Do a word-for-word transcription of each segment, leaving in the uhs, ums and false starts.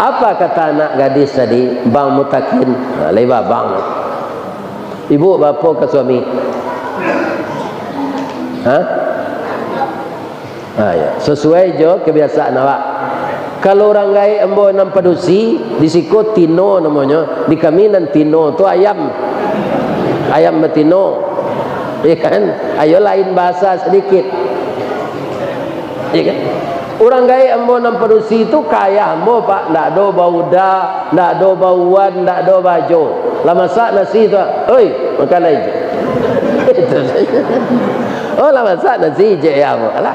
Apa kata anak gadis tadi, Bang Mutakin? Ha, lai babang. Ibu, bapo ka suami? Ha? Ha, ya. Sasuai jo kabiasaan awak. Kalau urang gaek ambo nan padusi, di siko tino namonyo, di kami nan tino tu ayam. Ayam batino. Ya kan? Ayo lain bahasa sadikit. Ya kan? Urang gaek ambo nan padusi tu ka ayah ambo, Pak, ndak ado bauda, ndak ado bauan, ndak ado bajo. Lah masak nasi tu, "Oi, makan lai." Itu sajo. Oh, lah masak nasi, cek ayah ambo. Alah.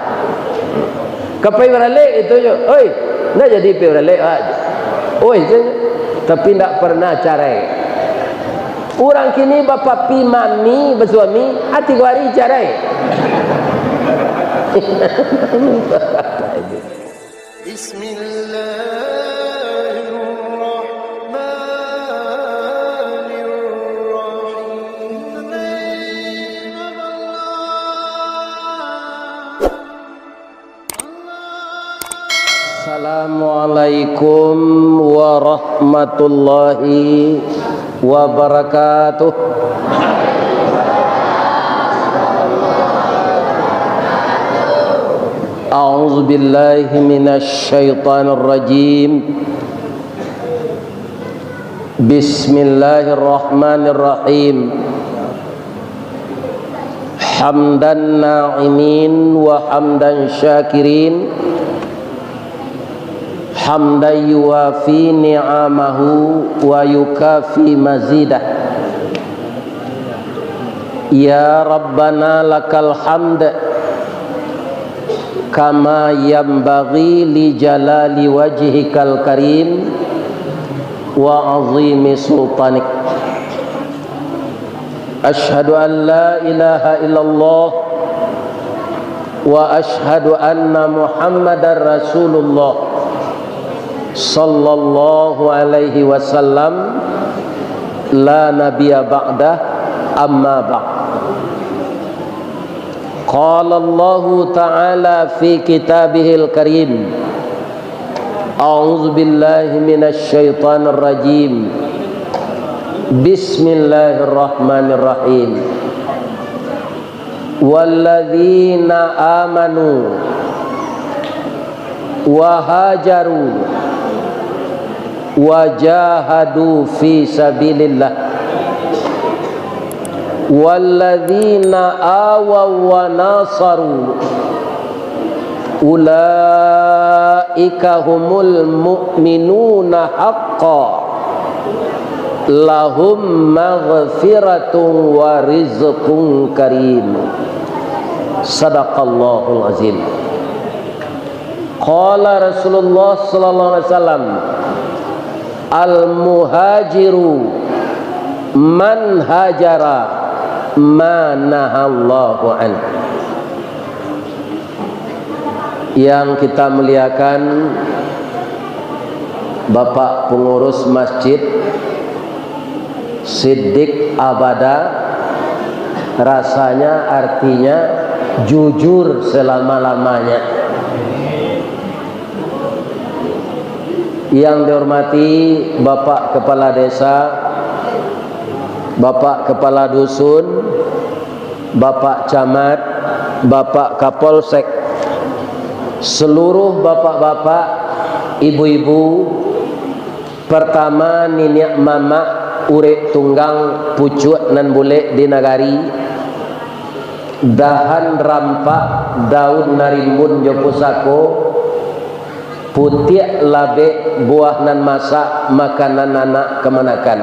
Ka pai baralek itu jo. "Oi, ndak jadi pai baralek, Pak." Oi, cek. Tapi ndak pernah carai. Urang kini bapapi mami, basuami, a tigo ari carai. Bismillahirrahmanirrahim. Assalamualaikum warahmatullahi wabarakatuh. A'udzubillahi minasyaitonirrajim. Bismillahirrahmanirrahim. Hamdan na'imin wa hamdan syakirin, hamdan yuwafi ni'amahu wa yukafi mazidah. Ya Rabbana lakal hamd, kama yanbaghi li jalali wajhikal karim wa azimi sultanik. Asyhadu an la ilaha illallah wa asyhadu anna Muhammadar Rasulullah sallallahu alaihi wasallam, la nabiyya ba'dah, amma ba'd. Qala Allahu ta'ala fi kitabihil karim, a'udzu billahi minasy syaithanir rajim. Bismillahirrahmanirrahim. Walladzina amanu wa hajaru wa jahadu fi sabilillah, walladzina awaw wa nasaru, ulaika humul mu'minuna haqqan, lahum maghfiratun wa rizqun karim. Sadaqallahul azim. Qala Rasulullah sallallahu alaihi wasallam, "Al-muhajiru man hajara ma nahallahu anhu." Yang kita muliakan Bapak Pengurus Masjid, Siddiq Abada, rasanya artinya jujur selama-lamanya. Yang dihormati Bapak Kepala Desa, Bapak Kepala Dusun, Bapak Camat, Bapak Kapolsek, seluruh bapak-bapak, ibu-ibu, pertama niniak mamak, urek tunggang, pucuak nan bulek di nagari, dahan rampak, daun nan rimbun jo pusako, putiak labek, buah nan masak, makanan anak kamanakan.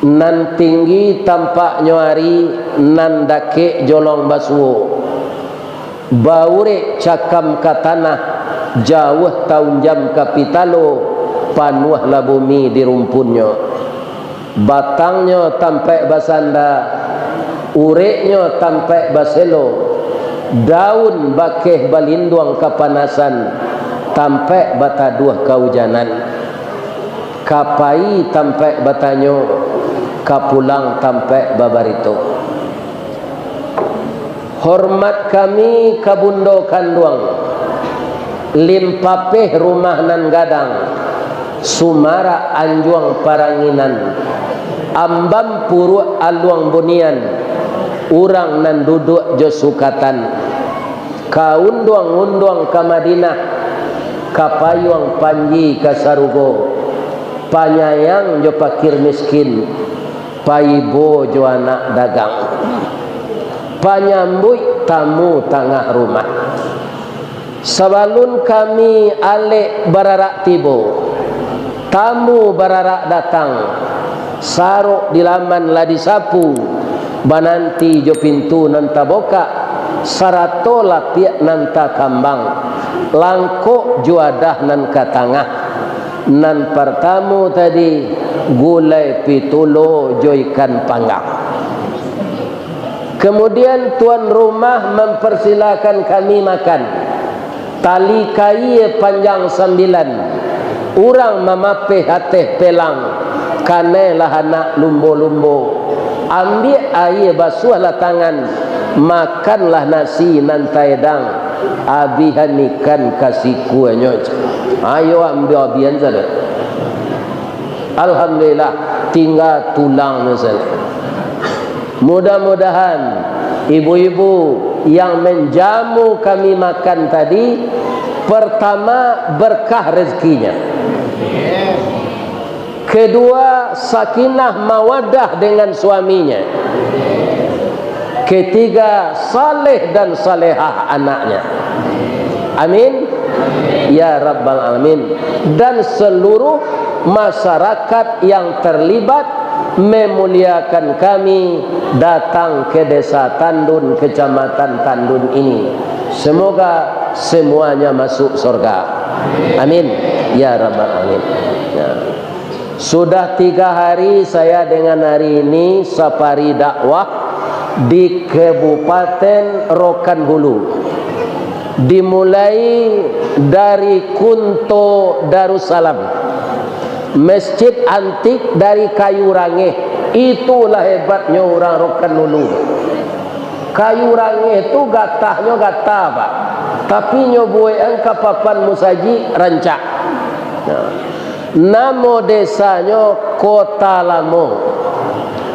Nan tinggi tampaknyo ari, nan dakek jolong basuo. Baurek cakam ka tanah, jauah taunjam ka pitalo, panuahlah bumi di rumpunnyo. Batangnyo tampaik basanda, ureknyo tampaik baselo, daun bakeh balinduang kapanasan, tampaik bataduah kaujanan. Ka pai tampaik batanyo, ka pulang tampaik babarito. Hormat kami ka bundo kanduang, Limpapeh rumah nan gadang, sumarak anjuang paranginan, ambam puruak aluang bunian, urang nan duduak jo sukatan. Ka unduang-unduang ka Madinah, ka payuang panji ka sarugo, panyayang jo pakir miskin, paibo jo anak dagang, panyambuik tamu tangah rumah. Sabalun kami alek bararak tibo, tamu bararak datang, sarok di laman lah disapu, bananti jo pintu nan tabokak, sarato lapiak nan takambang, langkok juadah nan ka tangah. Nan partamo tadi, gulai pitulo jo ikan panggang. Kemudian tuan rumah mempersilakan kami makan. Tali kaia panjang sambilan, urang mamapeh ateh pelang, kanai lah anak lumbo-lumbo. Ambiak aia, basuahlah tangan, makanlah nasi nan taedang, abihan ikan ka sikuanyo. Ayo ambiak abihan sajo. Alhamdulillah, tingga tulangnyo sajo. Mudah-mudahan ibu-ibu yang menjamu kami makan tadi, pertama, berkah rezekinya. Kedua, sakinah mawadah dengan suaminya. Ketiga, saleh dan salehah anaknya. Amin. Ya Rabbal Alamin. Dan seluruh masyarakat yang terlibat memuliakan kami datang ke Desa Tandun, Kecamatan Tandun ini. Semoga semuanya masuk surga. Amin. Ya Rabbal Alamin. Ya. Sudah tiga hari saya dengan hari ini safari dakwah di Kabupaten Rokan Hulu. Dimulai dari Kunto Darussalam, masjid antik dari kayu rangeh. Itulah hebatnyo urang Rokan Hulu. Kayu rangeh tu gatahnyo gata, Pak. Tapi nyo buekan ka papan musajik rancak. Nah, namo desanyo Kota Lamo.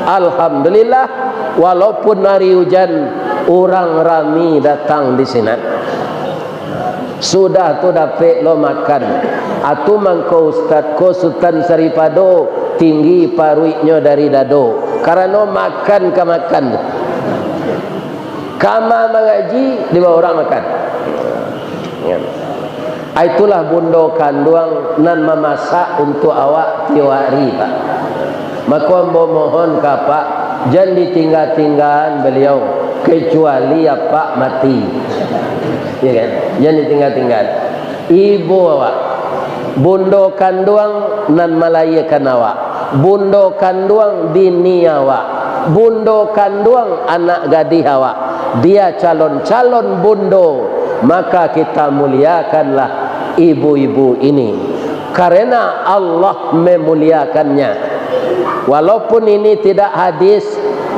Alhamdulillah, walaupun hari ujan, urang rami datang di sinan. Sudah tu dapek lo makan. Atu mangko ustad ko Sutan Saripado, tinggi paruiknyo dari dado. Karano makan ka makan. Kama mangaji, dibawa urang makan. Ah, itulah bundo kanduang nan mamasak untuak awak tiok ari, Pak. Mako ambo mohon ka Apak, jan ditingga-tinggaan baliau, kecuali Apak mati. Ya kan? Jan ditingga-tinggaan. Ibo awak, bundo kanduang nan malahiakan awak, bundo kanduang bini awak, bundo kanduang anak gadih awak, dia calon-calon bundo, maka kita muliakanlah ibu-ibu ini, karena Allah memuliakannya. Walaupun ini tidak hadis,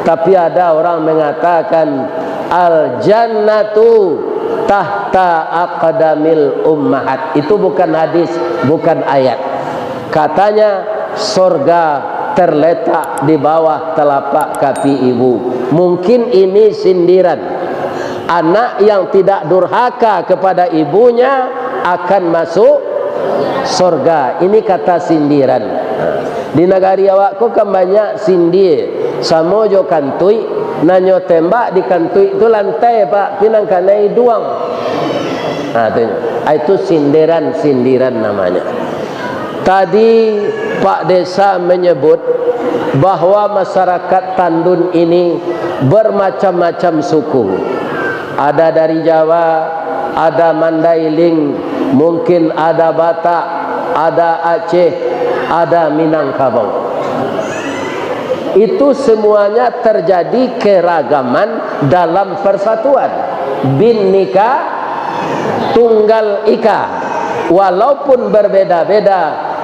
tapi ada orang mengatakan, "Al-jannatu tahta aqdamil ummahat." Itu bukan hadis, bukan ayat. Katanya, sorga terletak di bawah telapak kaki ibu. Mungkin ini sindiran. Anak yang tidak durhaka kepada ibunya akan masuk sorga. Ini kata sindiran. Di nagari awak ko kan banyak sindia, samo jo kantuik, nan nyo tembak di kantuik tu lantai, Pak, tapi nan kanai iduang. Nah, tu, ah, itu sindiran-sindiran namanya. Tadi Pak Desa menyebut bahwa masyarakat Tandun ini bermacam-macam suku. Ada dari Jawa, ada Mandailing, mungkin ada Batak, ada Aceh, ada Minangkabau. Itu semuanya terjadi keragaman dalam persatuan. Bhinneka tunggal ika. Walaupun berbeda-beda,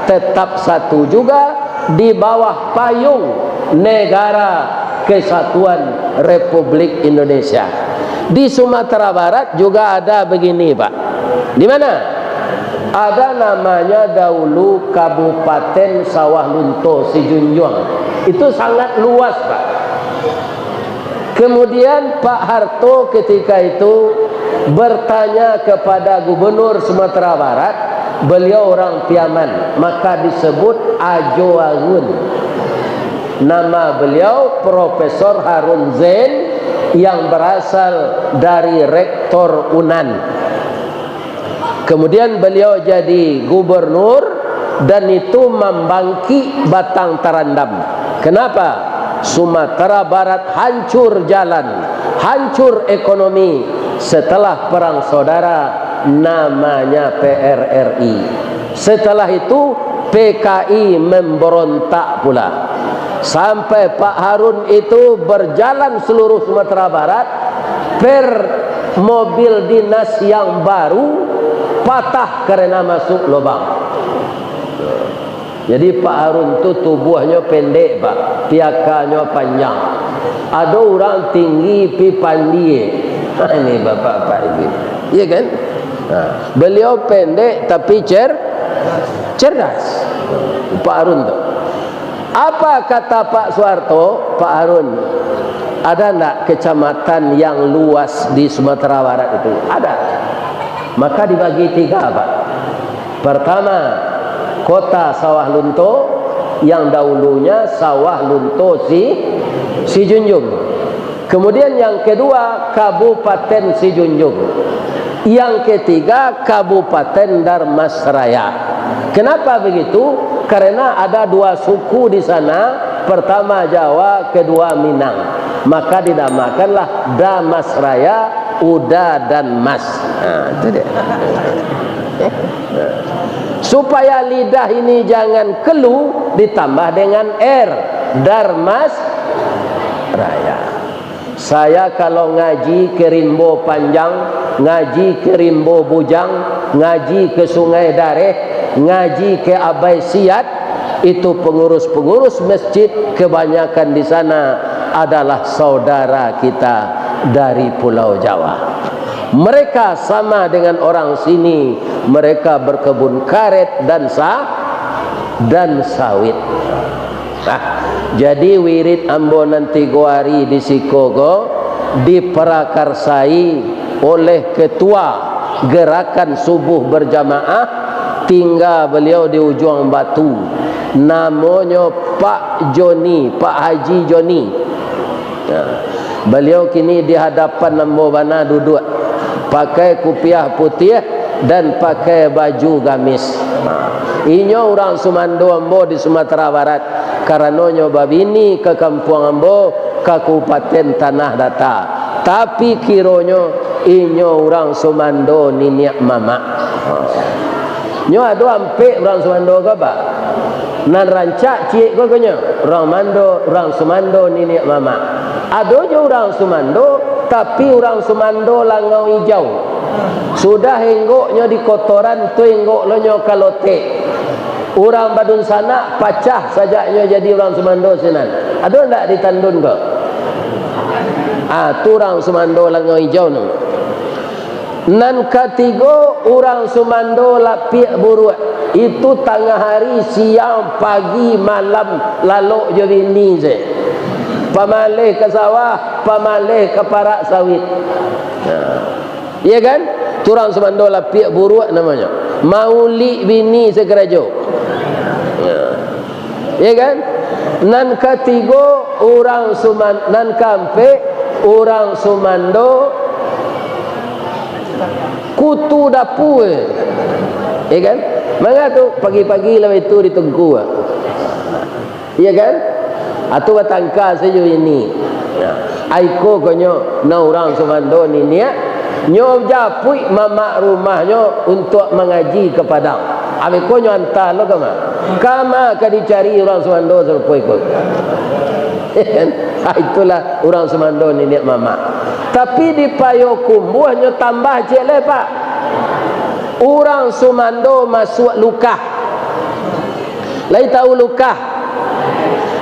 tetap satu juga di bawah payung Negara Kesatuan Republik Indonesia. Di Sumatera Barat juga ada begini, Pak. Di mana? Ada namanya dahulu Kabupaten Sawah Lunto Sijunjuang. Itu sangat luas, Pak. Kemudian Pak Harto ketika itu bertanya kepada Gubernur Sumatera Barat, beliau orang Piaman, maka disebut Ajo Arun. Nama beliau Profesor Harun Zain yang berasal dari Rektor Unan. Kemudian beliau jadi gubernur, dan itu mambangkik batang tarandam. Kenapa? Sumatera Barat hancur jalan, hancur ekonomi setelah Perang Saudara, namanya P R R I. Setelah itu, P K I memberontak pula. Sampai Pak Harun itu berjalan seluruh Sumatera Barat, per mobil dinas yang baru patah karena masuk lubang. Jadi Pak Harun tu tubuahnyo pendek, Pak, piakanyo panjang. Ado urang tinggi pi pandie. Ini bapak-bapak ini. Iya kan? Nah, beliau pendek tapi cer-, cerdas. Pak Harun tu. Apa kata Pak Soeharto, "Pak Harun, ada ndak kecamatan yang luas di Sumatera Barat itu?" Ada. Maka dibagi tiga, Pak. Pertama, kota Sawah Lunto, yang dahulunya Sawah Lunto Si, Sijunjung. Kemudian yang kedua, Kabupaten Sijunjung. Yang ketiga, Kabupaten Darmasraya. Kenapa begitu? Karena ada dua suku di sana, pertama Jawa, kedua Minang. Maka dinamakanlah Damasraya, Uda dan Mas. Nah, itu dia. Supaya lidah ini jangan kelu, ditambah dengan R. Darmasraya. Saya kalau ngaji ke Rimbo Panjang, ngaji ke Rimbo Bujang, ngaji ke Sungai Dareh, ngaji ke Abai Siat, itu pengurus-pengurus masjid kebanyakan di sana adalah saudara kita dari Pulau Jawa. Mereka sama dengan orang sini, mereka berkebun karet dan sa-, dan sawit. Nah, jadi wirid ambo nan tigo ari di siko ko diparakarsai oleh ketua gerakan subuh berjamaah, tingga beliau di Ujuang Batu. Namonyo Pak Joni, Pak Haji Joni. Nah, beliau kini di hadapan ambo bana duduak, pakai kupiah putiah dan pakai baju gamis. Nah, inyo urang sumando ambo di Sumatera Barat, karano nyo babini ka kampuang ambo, Kabupaten Tanah Data. Tapi kironyo inyo urang sumando niniak mamak. Nyo ado ampek urang sumando ko, Pak. Nan rancak ciek ko konyo, urang mando, urang sumando niniak mamak. Ado jo urang sumando, tapi urang sumando langau ijau. Sudah enggoknyo di kotoran, tu enggok lo nyo ka lotek. Urang badunsanak pacah sajaknyo jadi urang sumando sinan. Ado ndak di Tandun ko? Ah, tu urang sumando langau ijau namo. Nan katigo, urang sumando lapiak buruak. Itu tangah hari, siang, pagi, malam, lalok jo bini se. Pamaleh ka sawah, pamaleh ka parak sawit. Nah. Iya kan? Tu urang sumando lapiak buruak namonyo. Maulik bini sakarajo. Nah. Iya kan? Nan katigo, urang suman-, nan kaampek, urang sumando kutu dapua. Iya kan? Manga tu pagi-pagi lah itu ditungku. Iya kan? Atu batangka sajo ini. Nah, aiko konyo, nah, urang sumando niniak, nyo japuik mamak rumahnyo untuak mangaji ka Padang. Abih ko nyo anta lo kama? Kama ka dicari urang sumando sarupo iko? Ah, itulah urang sumando niniak mamak. Tapi di Payokumbuah nyo tambah ciek lai, Pak. Urang sumando masuak lukah. Lai tahu lukah?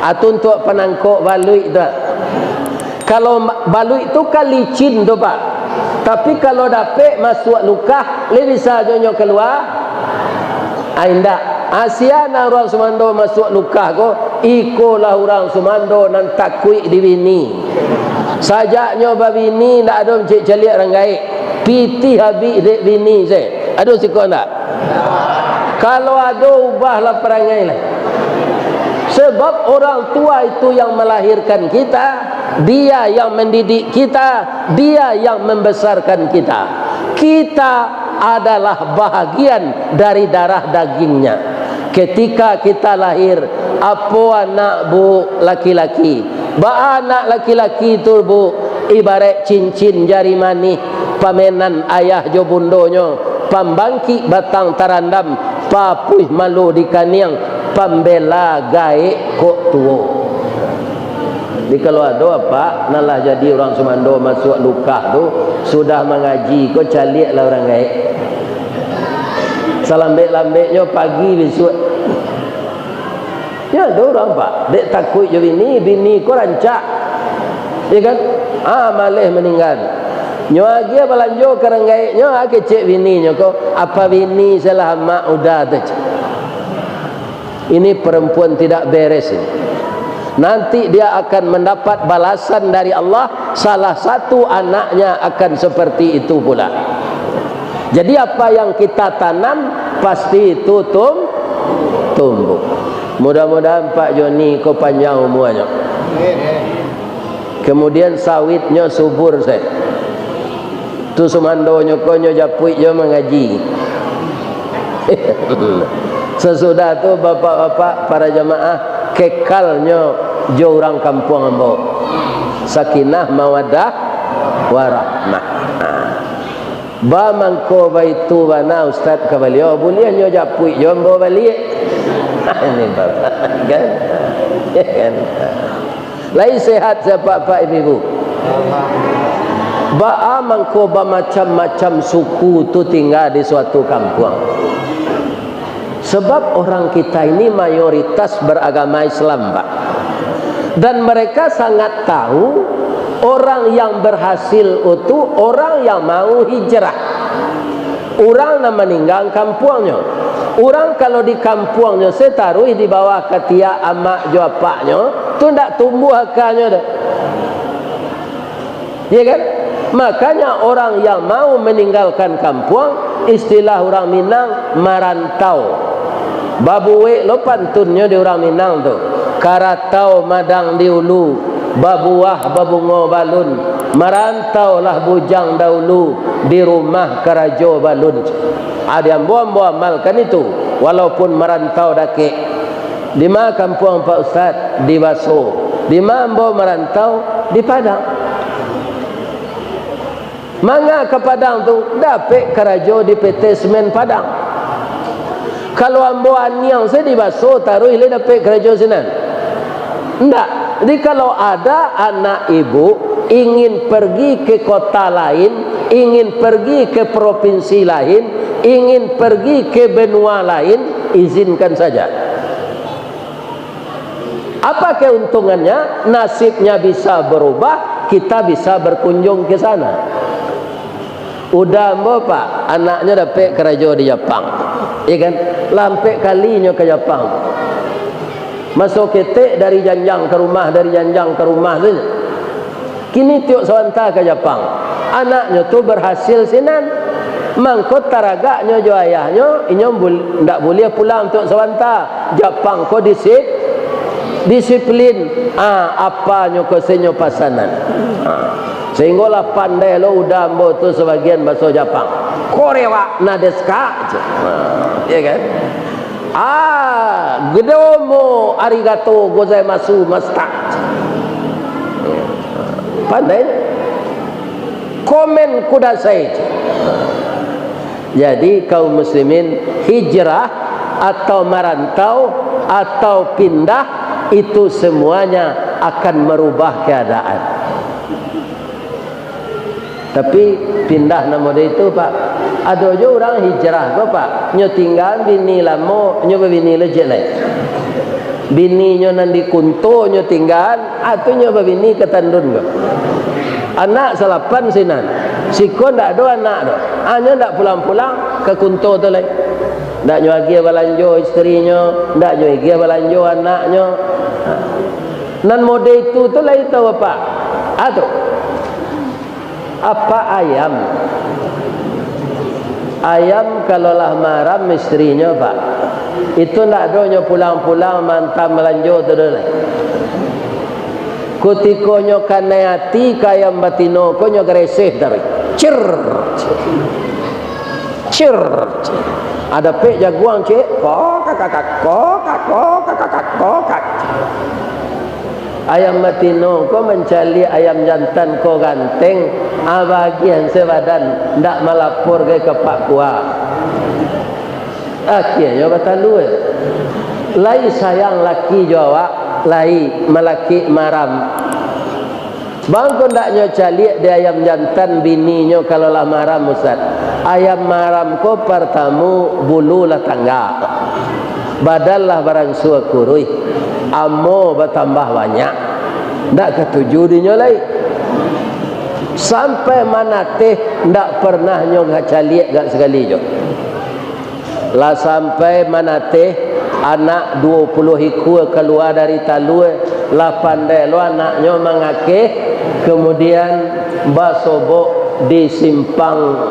Atu untuak panangkok baluik tu. Kalau ma-, baluik tu kan licin tu, Pak. Tapi kalau dapek masuak lukah, lai bisa jo nyo kalua. Ah, indak. Asia nan urang sumando masuak lukah ko, ikolah urang sumando nan takuik di bini. Sajaknyo babini, ndak ado mancaliak-caliak urang gaek. Pitih abih dek bini se. Ado siko ndak? Kalau ado, ubahlah parangai lah. Sebab orang tua itu yang melahirkan kita, dia yang mendidik kita, dia yang membesarkan kita. Kita adalah bahagian dari darah dagingnya. Ketika kita lahir, apo anak, Bu, laki-laki. Baa anak laki-laki tu, Bu, ibarat cincin jari manih, pamenan ayah jo bundonyo, pambangkik batang tarandam, papuih malu di kaniang, pambela gaek kok tuo. Jadi, kalau ado apak nan lah jadi urang sumando masuak lukah tu, sudah mangaji ko, caliaklah urang gaek. Salambek-lambeknyo pagi bisuak. Nyo ado urang, Pak, dek takuik jo bini, bini ko rancak. Iyo kan? Ah, maleh maninggan. Nyo agiah balanjo ka urang gaeknyo, ah, kecek bininyo ko, "Apa bini salah amak uda tu?" Ini perempuan tidak beres ini. Nanti dia akan mendapat balasan dari Allah, salah satu anaknya akan seperti itu pula. Jadi, apa yang kita tanam, pasti itu tum-, tumbuh. Mudah-mudahan Pak Joni ko panjang umuanyo. Kemudian, sawitnyo subur sajo. Tu sumandonyo ko nyo japuik jo mangaji. Sasudah tu, bapak-bapak, para jamaah, kekalnyo jo urang kampuang ambo. Sakinah, mawaddah, warahmah. Ba mangko baitu bana, Ustaz, ka baliau, buliah nyo japuik jo ambo baliak. Ini bapak, kan? Ya, kan? Lai sehat sia, Pak, ibu-ibu? Baa mangko bamacam-macam suku tu tingga di suatu kampuang? Sebab orang kita ini mayoritas beragama Islam, Pak. Dan mereka sangat tahu, orang yang berhasil itu orang yang mau hijrah. Urang nan maninggang kampuangnyo. Urang kalau di kampuangnyo se taruih di bawah katiak amak jo apaknyo, tu ndak tumbuah akanyo doh. Iya kan? Makanya orang yang mau meninggalkan kampuang, istilah urang Minang, marantau. Babuek lo pantunnyo di urang Minang tu. Karatau madang di ulu, babuah babungo balun, marantaulah bujang dahulu, di rumah karajo balun. Ah, di ambo, ambo amalkan itu, walaupun marantau dakek. Di ma kampuang Pak Ustaz? Di Baso. Di ma ambo marantau? Di Padang. Manga ka Padang tu, dapek karajo di P T Semen Padang. Kalau ambo aniang se di Baso, taruih lai dapek karajo sinan? Ndak. Jadi, kalau ada anak ibu ingin pergi ke kota lain, ingin pergi ke provinsi lain, ingin pergi ke benua lain, izinkan saja. Apa keuntungannya? Nasibnya bisa berubah, kita bisa berkunjung ke sana. Uda ambo, Pak, anaknyo dapek karajo di Japang. Iya kan? Lah ampek kalinyo ka Japang. Maso ketek dari janjang ka rumah, dari janjang ka rumah tu. Kini tiok sabanta ka Japang. Anaknyo tu berhasil sinan. Mangko taragaknyo jo ayahnyo, inyo bul-, ndak buliah pulang tiok sabanta. Japang ko disip-, disiplin. Ah, apanyo ko se nyo pasanan. Ah. Sehinggolah pandai lo uda ambo tu sabagian baso Japang. "Korewak na desu ka?" Ah, iya kan? "Ah, domo arigato gozaimasu, masta." Pandai. "Komen kudasai." Jadi, kaum muslimin, hijrah atau marantau atau pindah, itu semuanya akan merubah keadaan. Tapi, pindah nan model itu, Pak. Ado jo urang hijrah ko, Pak. Nyo tinggaan bini lamo, nyo babini lo ciek lai. Bininyo nan di Kunto nyo tinggaan, ah, tu nyo babini ka Tandun ko. Anak salapan sinan. Siko ndak ado anak doh. Ah, nyo ndak pulang-pulang ka Kunto tu lai. Ndak nyo agiah balanjo isterinyo, ndak nyo agiah balanjo anaknyo. Ha. Nan mode itu tu lai tau apak? Ah, tu. Apak ayam. Ayam kalau lah maram isterinyo, Pak, itu ndak ado nyo pulang-pulang maanta balanjo tu doh lai. Kutiko nyo kanai ati ka ayam batino ko, nyo gareseh taruih. Cir. Cir. Ado pek jaguang, cek. Kokak, kokak, kokak, kokak, kokak, kokak. Ayam batino ko mancaliak ayam jantan ko ganteng, ah, bagian sabadan, ndak malapor gai ka Pak Kua. Akhianyo batalua. Lai sayang laki jo awak, lai malakik maram. Bang ko ndak nyo caliak di ayam jantan bininyo kalau lah maram, Ustaz? Ayam maram ko partamo bulu lah tanggak, badan lah baransua kuruih, amo batambah banyak, ndak katuju dinyo lai. Sampai manateh ndak pernah nyo caliak gak sakali jo. Lah sampai manateh, anak duo puluah ikua kalua dari talua, lah pandai lo anaknyo mangakeh, kemudian basobok di simpang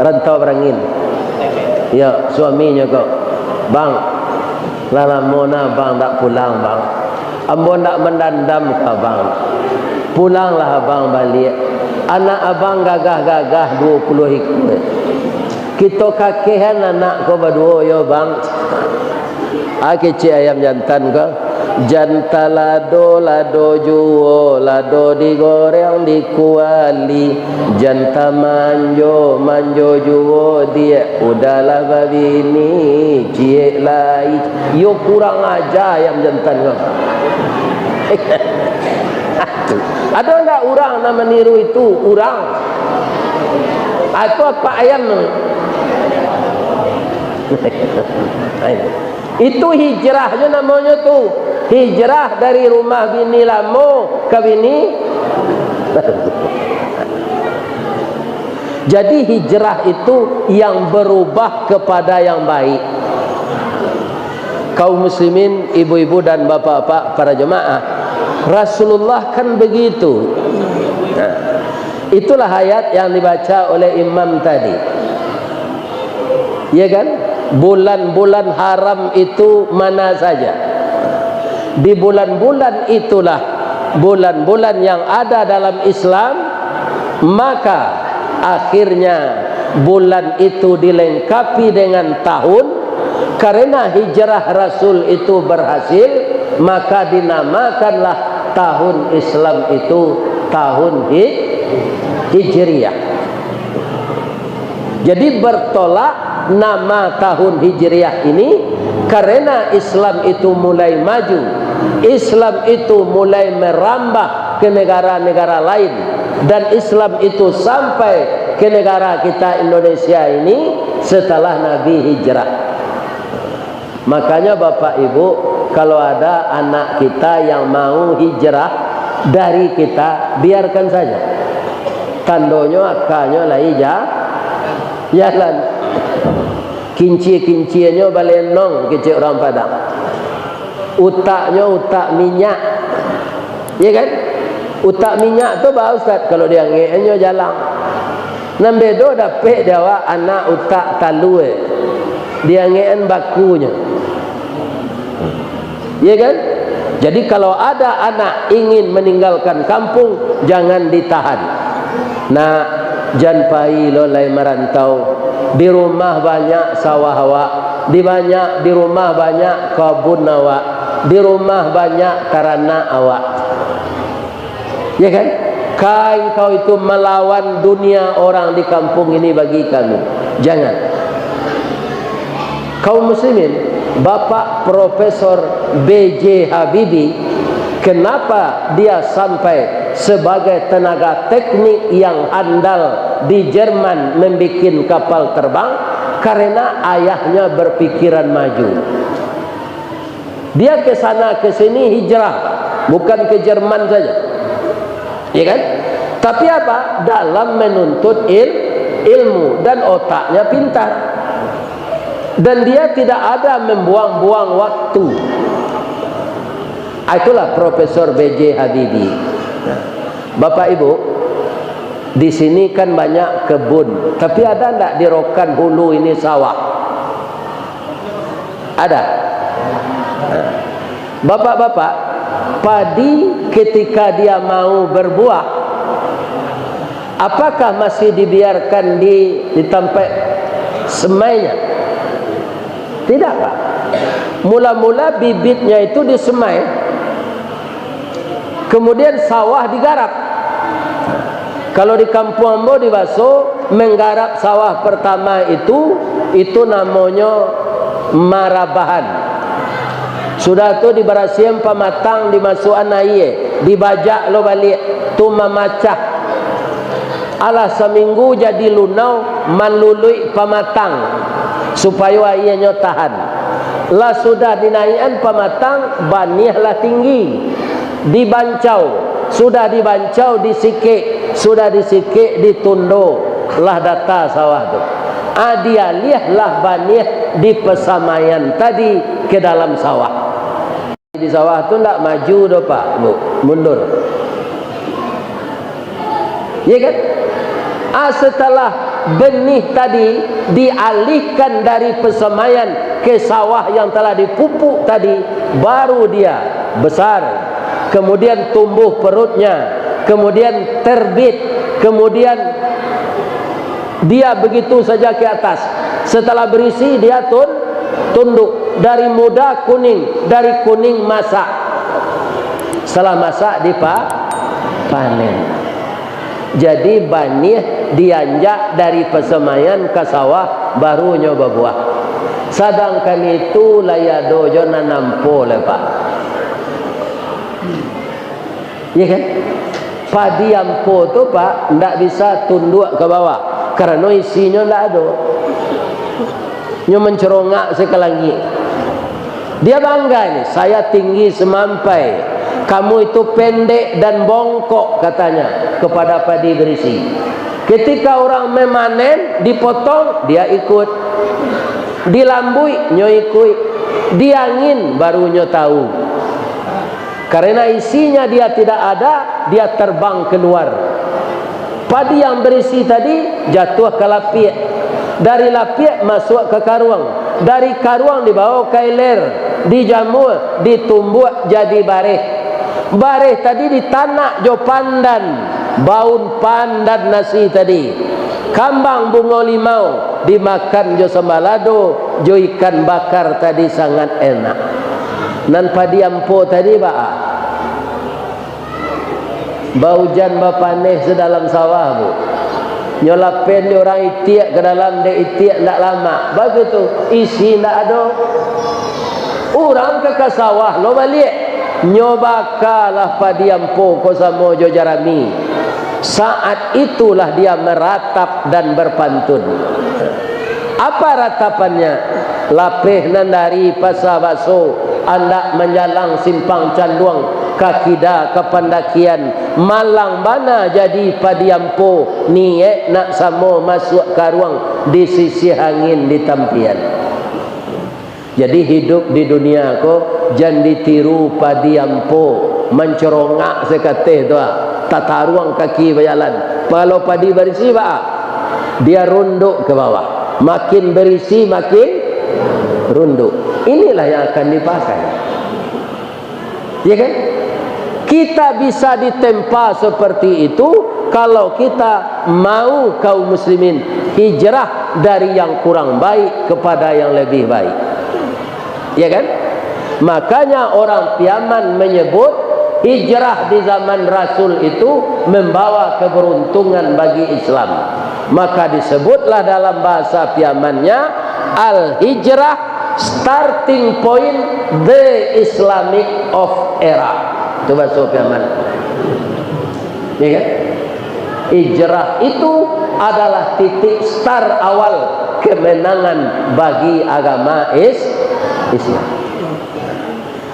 Rantau Barangin. Ya, suaminyo ko, "Bang, lah lamo nah Abang ndak pulang, Bang." Ambo ndak mandandam ka abang. Pulanglah abang baliak. Anak abang gagah-gagah duo puluah ikua. Kito kakehan anak ko baduo yo, Bang. Ah, kecek ayam jantan ko. Jan talado, lado juo, lado digoreng di kuali. Jan tamanjo, manjo juo diak, udahlah babini, ciek lai. Iyo kurang aja ayam jantan ko. Ado ndak urang nan maniru itu? Urang. Ah, itu apak ayam tu. Itu hijrah jo namonyo tu. Hijrah dari rumah bini lamo ka bini. Jadi hijrah itu yang berubah kepada yang baik. Kaum muslimin, ibu-ibu dan bapak-bapak para jemaah, Rasulullah kan begitu. Nah, itulah ayat yang dibaca oleh imam tadi. Ya kan? Bulan-bulan haram itu mana saja? Di bulan-bulan itulah bulan-bulan yang ada dalam Islam, maka akhirnya bulan itu dilengkapi dengan tahun. Karena hijrah Rasul itu berhasil, maka dinamakanlah tahun Islam itu tahun Hij-, Hijriah. Jadi, bertolak nama tahun Hijriah ini karena Islam itu mulai maju, Islam itu mulai merambah ke negara-negara lain, dan Islam itu sampai ke negara kita Indonesia ini setelah Nabi hijrah. Makanya, Bapak Ibu, kalau ada anak kita yang mau hijrah dari kita, biarkan saja. Tandonyo akanyo lai ja-, jalan. Kincia-kincianyo balenong, kecek urang Padang. Utaknyo utak minyak. Iya kan? Utak minyak tu ba, Ustaz, kalau diangekannyo jalang. Nan bedo dapek di awak anak utak talua, diangekan bakunyo. Iya kan? Jadi, kalau ada anak ingin meninggalkan kampung, jangan ditahan. Nak, jan pai lo lai marantau. Di rumah banyak sawah awak, di banyak, di rumah banyak kabun awak, di rumah banyak taranak awak. Ya kan? Ka engkau itu melawan dunia orang di kampung ini bagi kami. Jangan. Kaum muslimin, Bapak Profesor B J Habibie, kenapa dia sampai sebagai tenaga teknik yang andal di Jerman membikin kapal terbang? Karena ayahnya berpikiran maju. Dia ke sana ke sini hijrah, bukan ke Jerman saja. Ya kan? Tapi apa? Dalam menuntut il-, ilmu dan otaknya pintar. Dan dia tidak ada membuang-buang waktu. Ah, itulah Profesor B J Habibie. Nah, Bapak Ibu, di sini kan banyak kebun, tapi ada ndak di Rokan Hulu ini sawah? Ada. Nah, Bapak-bapak, padi ketika dia mau berbuah, apakah masih dibiarkan di, di tampek semainya? Tidak, Pak. Mula-mula bibitnya itu disemai, kemudian sawah digarap. Kalau di kampuang ambo di Baso, menggarap sawah pertama itu, itu namonyo marabahan. Sudah tu dibarasian pamatang, dimasukan aia, dibajak lo baliak, tu mamacah. Alah saminggu jadi lunau, maluluik pamatang, supayo aianyo tahan. Lah sudah dinaiakan pamatang, baniah lah tinggi. Dibancau, sudah dibancau, disikek, sudah disikek, ditundo, lah data sawah tu. Ah, dialiah lah baniah di pasamaian tadi ke dalam sawah. Di sawah tu ndak maju doh, Pak, Bu, mundur. Ya kan? Ah, setelah benih tadi dialihkan dari pasamaian ke sawah yang telah dipupuk tadi, baru dia besar, kemudian tumbuh perutnya, kemudian terbit, kemudian dia begitu saja ke atas. Setelah berisi, dia tun-, tunduk. Dari muda kuning, dari kuning masak. Setelah masak, dipa-, panen. Jadi, baniah dianjak dari pasamaian ka sawah, baru nyo babuah. Sadangkan itu, lai ado jo nan ampo lai, Pak. Ya kan? Padi ampo tu, Pak, ndak bisa tunduak ka bawah, karano isinyo ndak ado. Nyo mencerongak se ka langik. Dia bangga ni, "Saya tinggi semampai, kamu itu pendek dan bongkok," katanya kepada padi berisi. Ketika orang memanen, dipotong, dia ikut. Dilambuik, nyo ikuik. Diangin, baru nyo tahu. Karena isinya dia tidak ada, dia terbang keluar. Padi yang berisi tadi jatuh ka lapiak. Dari lapiak masuak ka karuang. Dari karuang dibawa ka iler, dijamua, ditumbuak jadi bareh. Bareh tadi ditanak jo pandan, baun pandan nasi tadi. Kambang bungo limau dimakan jo sambalado, jo ikan bakar tadi sangat enak. Nan padi ampo tadi baa? Baujan bapaneh sadalam sawah, Bu. Nyo lapen di urang itiak ka dalam, dek itiak ndak lamak. Bagitu, isi ndak ado. Urang ka, ka sawah lo baliak. Nyo bakalah padi ampo ko samo jo jarami. Saat itulah dia meratap dan berpantun. Apa ratapannya? Lapeh nan dari Pasa Baso, andak manjalang Simpang Canduang, ka kida ka pandakian, malang bana jadi padi ampo, niek nak samo masuak karuang, disisiah angin ditampian. Jadi, hidup di dunia ko, jan ditiru padi ampo, mancorongak sakateh tu, ah, tataruang kaki bajalan. Kalau padi barisi, baa? Dia runduk ka bawah. Makin barisi, makin runduk. Inilah yang akan dipakai. Ya kan? Kita bisa ditempa seperti itu kalau kita mau, kaum muslimin, hijrah dari yang kurang baik kepada yang lebih baik. Ya kan? Makanya orang Piaman menyebut hijrah di zaman Rasul itu membawa keberuntungan bagi Islam. Maka disebutlah dalam bahasa Piamannya, al-hijrah, starting point the Islamic of era. Itu bahasa Piaman. Ya kan? Hijrah itu adalah titik start awal kemenangan bagi agama is-, Islam.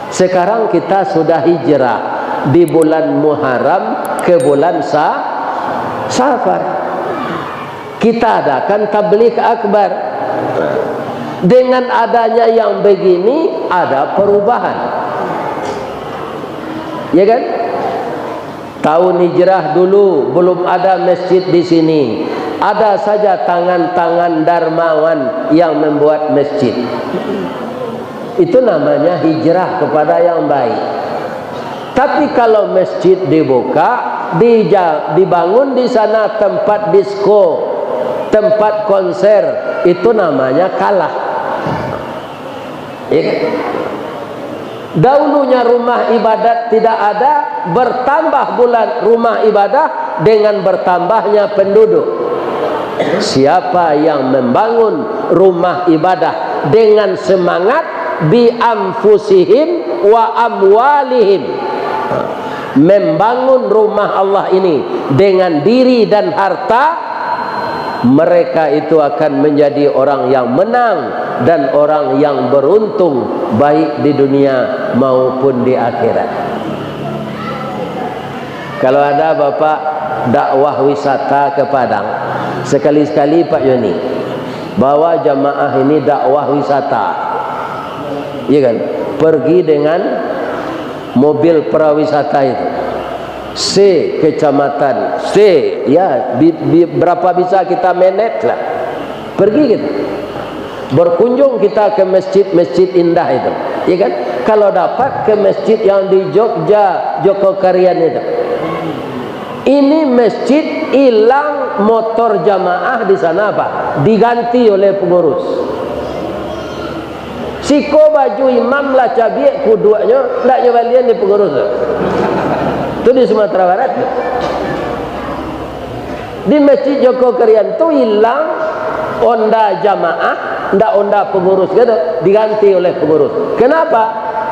Sekarang kita sudah hijrah di bulan Muharram ke bulan Sa-, Safar. Kita adakan tabligh akbar. Dengan adanya yang begini, ada perubahan. Ya kan? Tahun hijrah dulu belum ada masjid di sini. Ada saja tangan-tangan darmawan yang membuat masjid. Itu namanya hijrah kepada yang baik. Tapi kalau masjid dibuka, dija-, dibangun di sana tempat disko, tempat konser, itu namanya kalah. Ya kan? Dahulunya rumah ibadat tidak ada, bertambah bulan rumah ibadah dengan bertambahnya penduduk. Siapa yang membangun rumah ibadah dengan semangat, bi anfusihim wa amwalihim, membangun rumah Allah ini dengan diri dan harta, mereka itu akan menjadi orang yang menang dan orang yang beruntung, baik di dunia maupun di akhirat. Kalau ada Bapak dakwah wisata ke Padang, sekali-sekali Pak Yoni, bawa jamaah ini dakwah wisata. Iya kan? Pergi dengan mobil pariwisata itu. Se kecamatan, se, ya, bi-, bi-, berapa bisa kita manage lah. Pergi kita. Berkunjung kita ke masjid-masjid indah itu. Ya kan? Kalau dapat ke masjid yang di Jogja, Jogokarian itu. Ini masjid hilang motor jamaah di sana apa? Diganti oleh pengurus. Siko baju imam lah cabiak kuduaknyo, ndak nyo balian di pengurus tu. Tu di Sumatera Barat tu. Di Masjid Jogokarian tu hilang onda jamaah, ndak onda pengurus gitu, diganti oleh pengurus. Kenapa?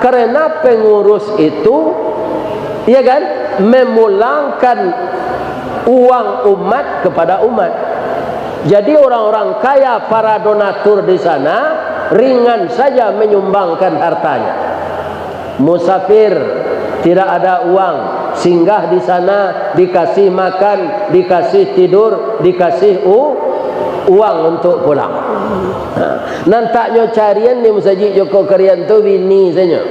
Karena pengurus itu, ya kan, memulangkan uang umat kepada umat. Jadi orang-orang kaya, para donatur di sana, ringan saja menyumbangkan hartanya. Musafir, tidak ada uang, singgah di sana, dikasih makan, dikasih tidur, dikasih u-, uang untuk pulang. Ha. Nan tak nyo carian di Masajik Jogokarian tu bini sajo.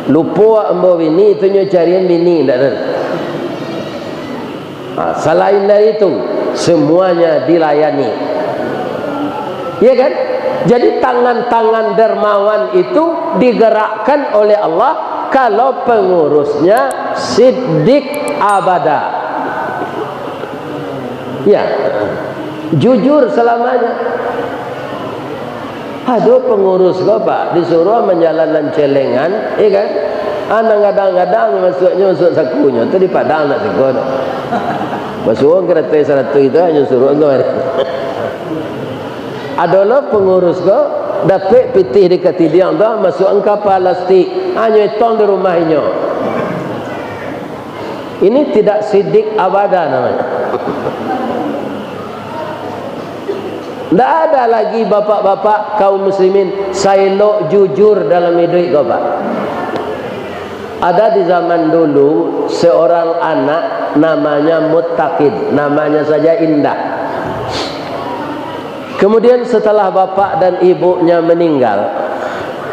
Lupo ambo bini, tu nyo carian bini, ndak tahu. Ha, selain dari itu, semuanya dilayani. Ya kan? Jadi, tangan-tangan dermawan itu digerakkan oleh Allah kalau pengurusnya siddiq abada. Ya. Jujur selamanya. Ado pengurus ko, Pak, disuruah manjalan nan celengan, ya kan? Ah, nan gadang-gadang masuaknyo masuak sakunyo, tu di Padang nak siko tu. Masuak karatai saratuih tu hanyo suruah ko. Ado lo pengurus ko, dapek pitih di katidiang tu, masuak ka palastik, hanyo etong di rumah inyo. Ini tidak siddiq abada namanya. Ndak ada lagi bapak-bapak kaum muslimin saelok jujur dalam iduik ko, Pak. Ada di zaman dulu seorang anak namanya Muttaqin, namanya saja indah. Kemudian setelah bapak dan ibunya meninggal,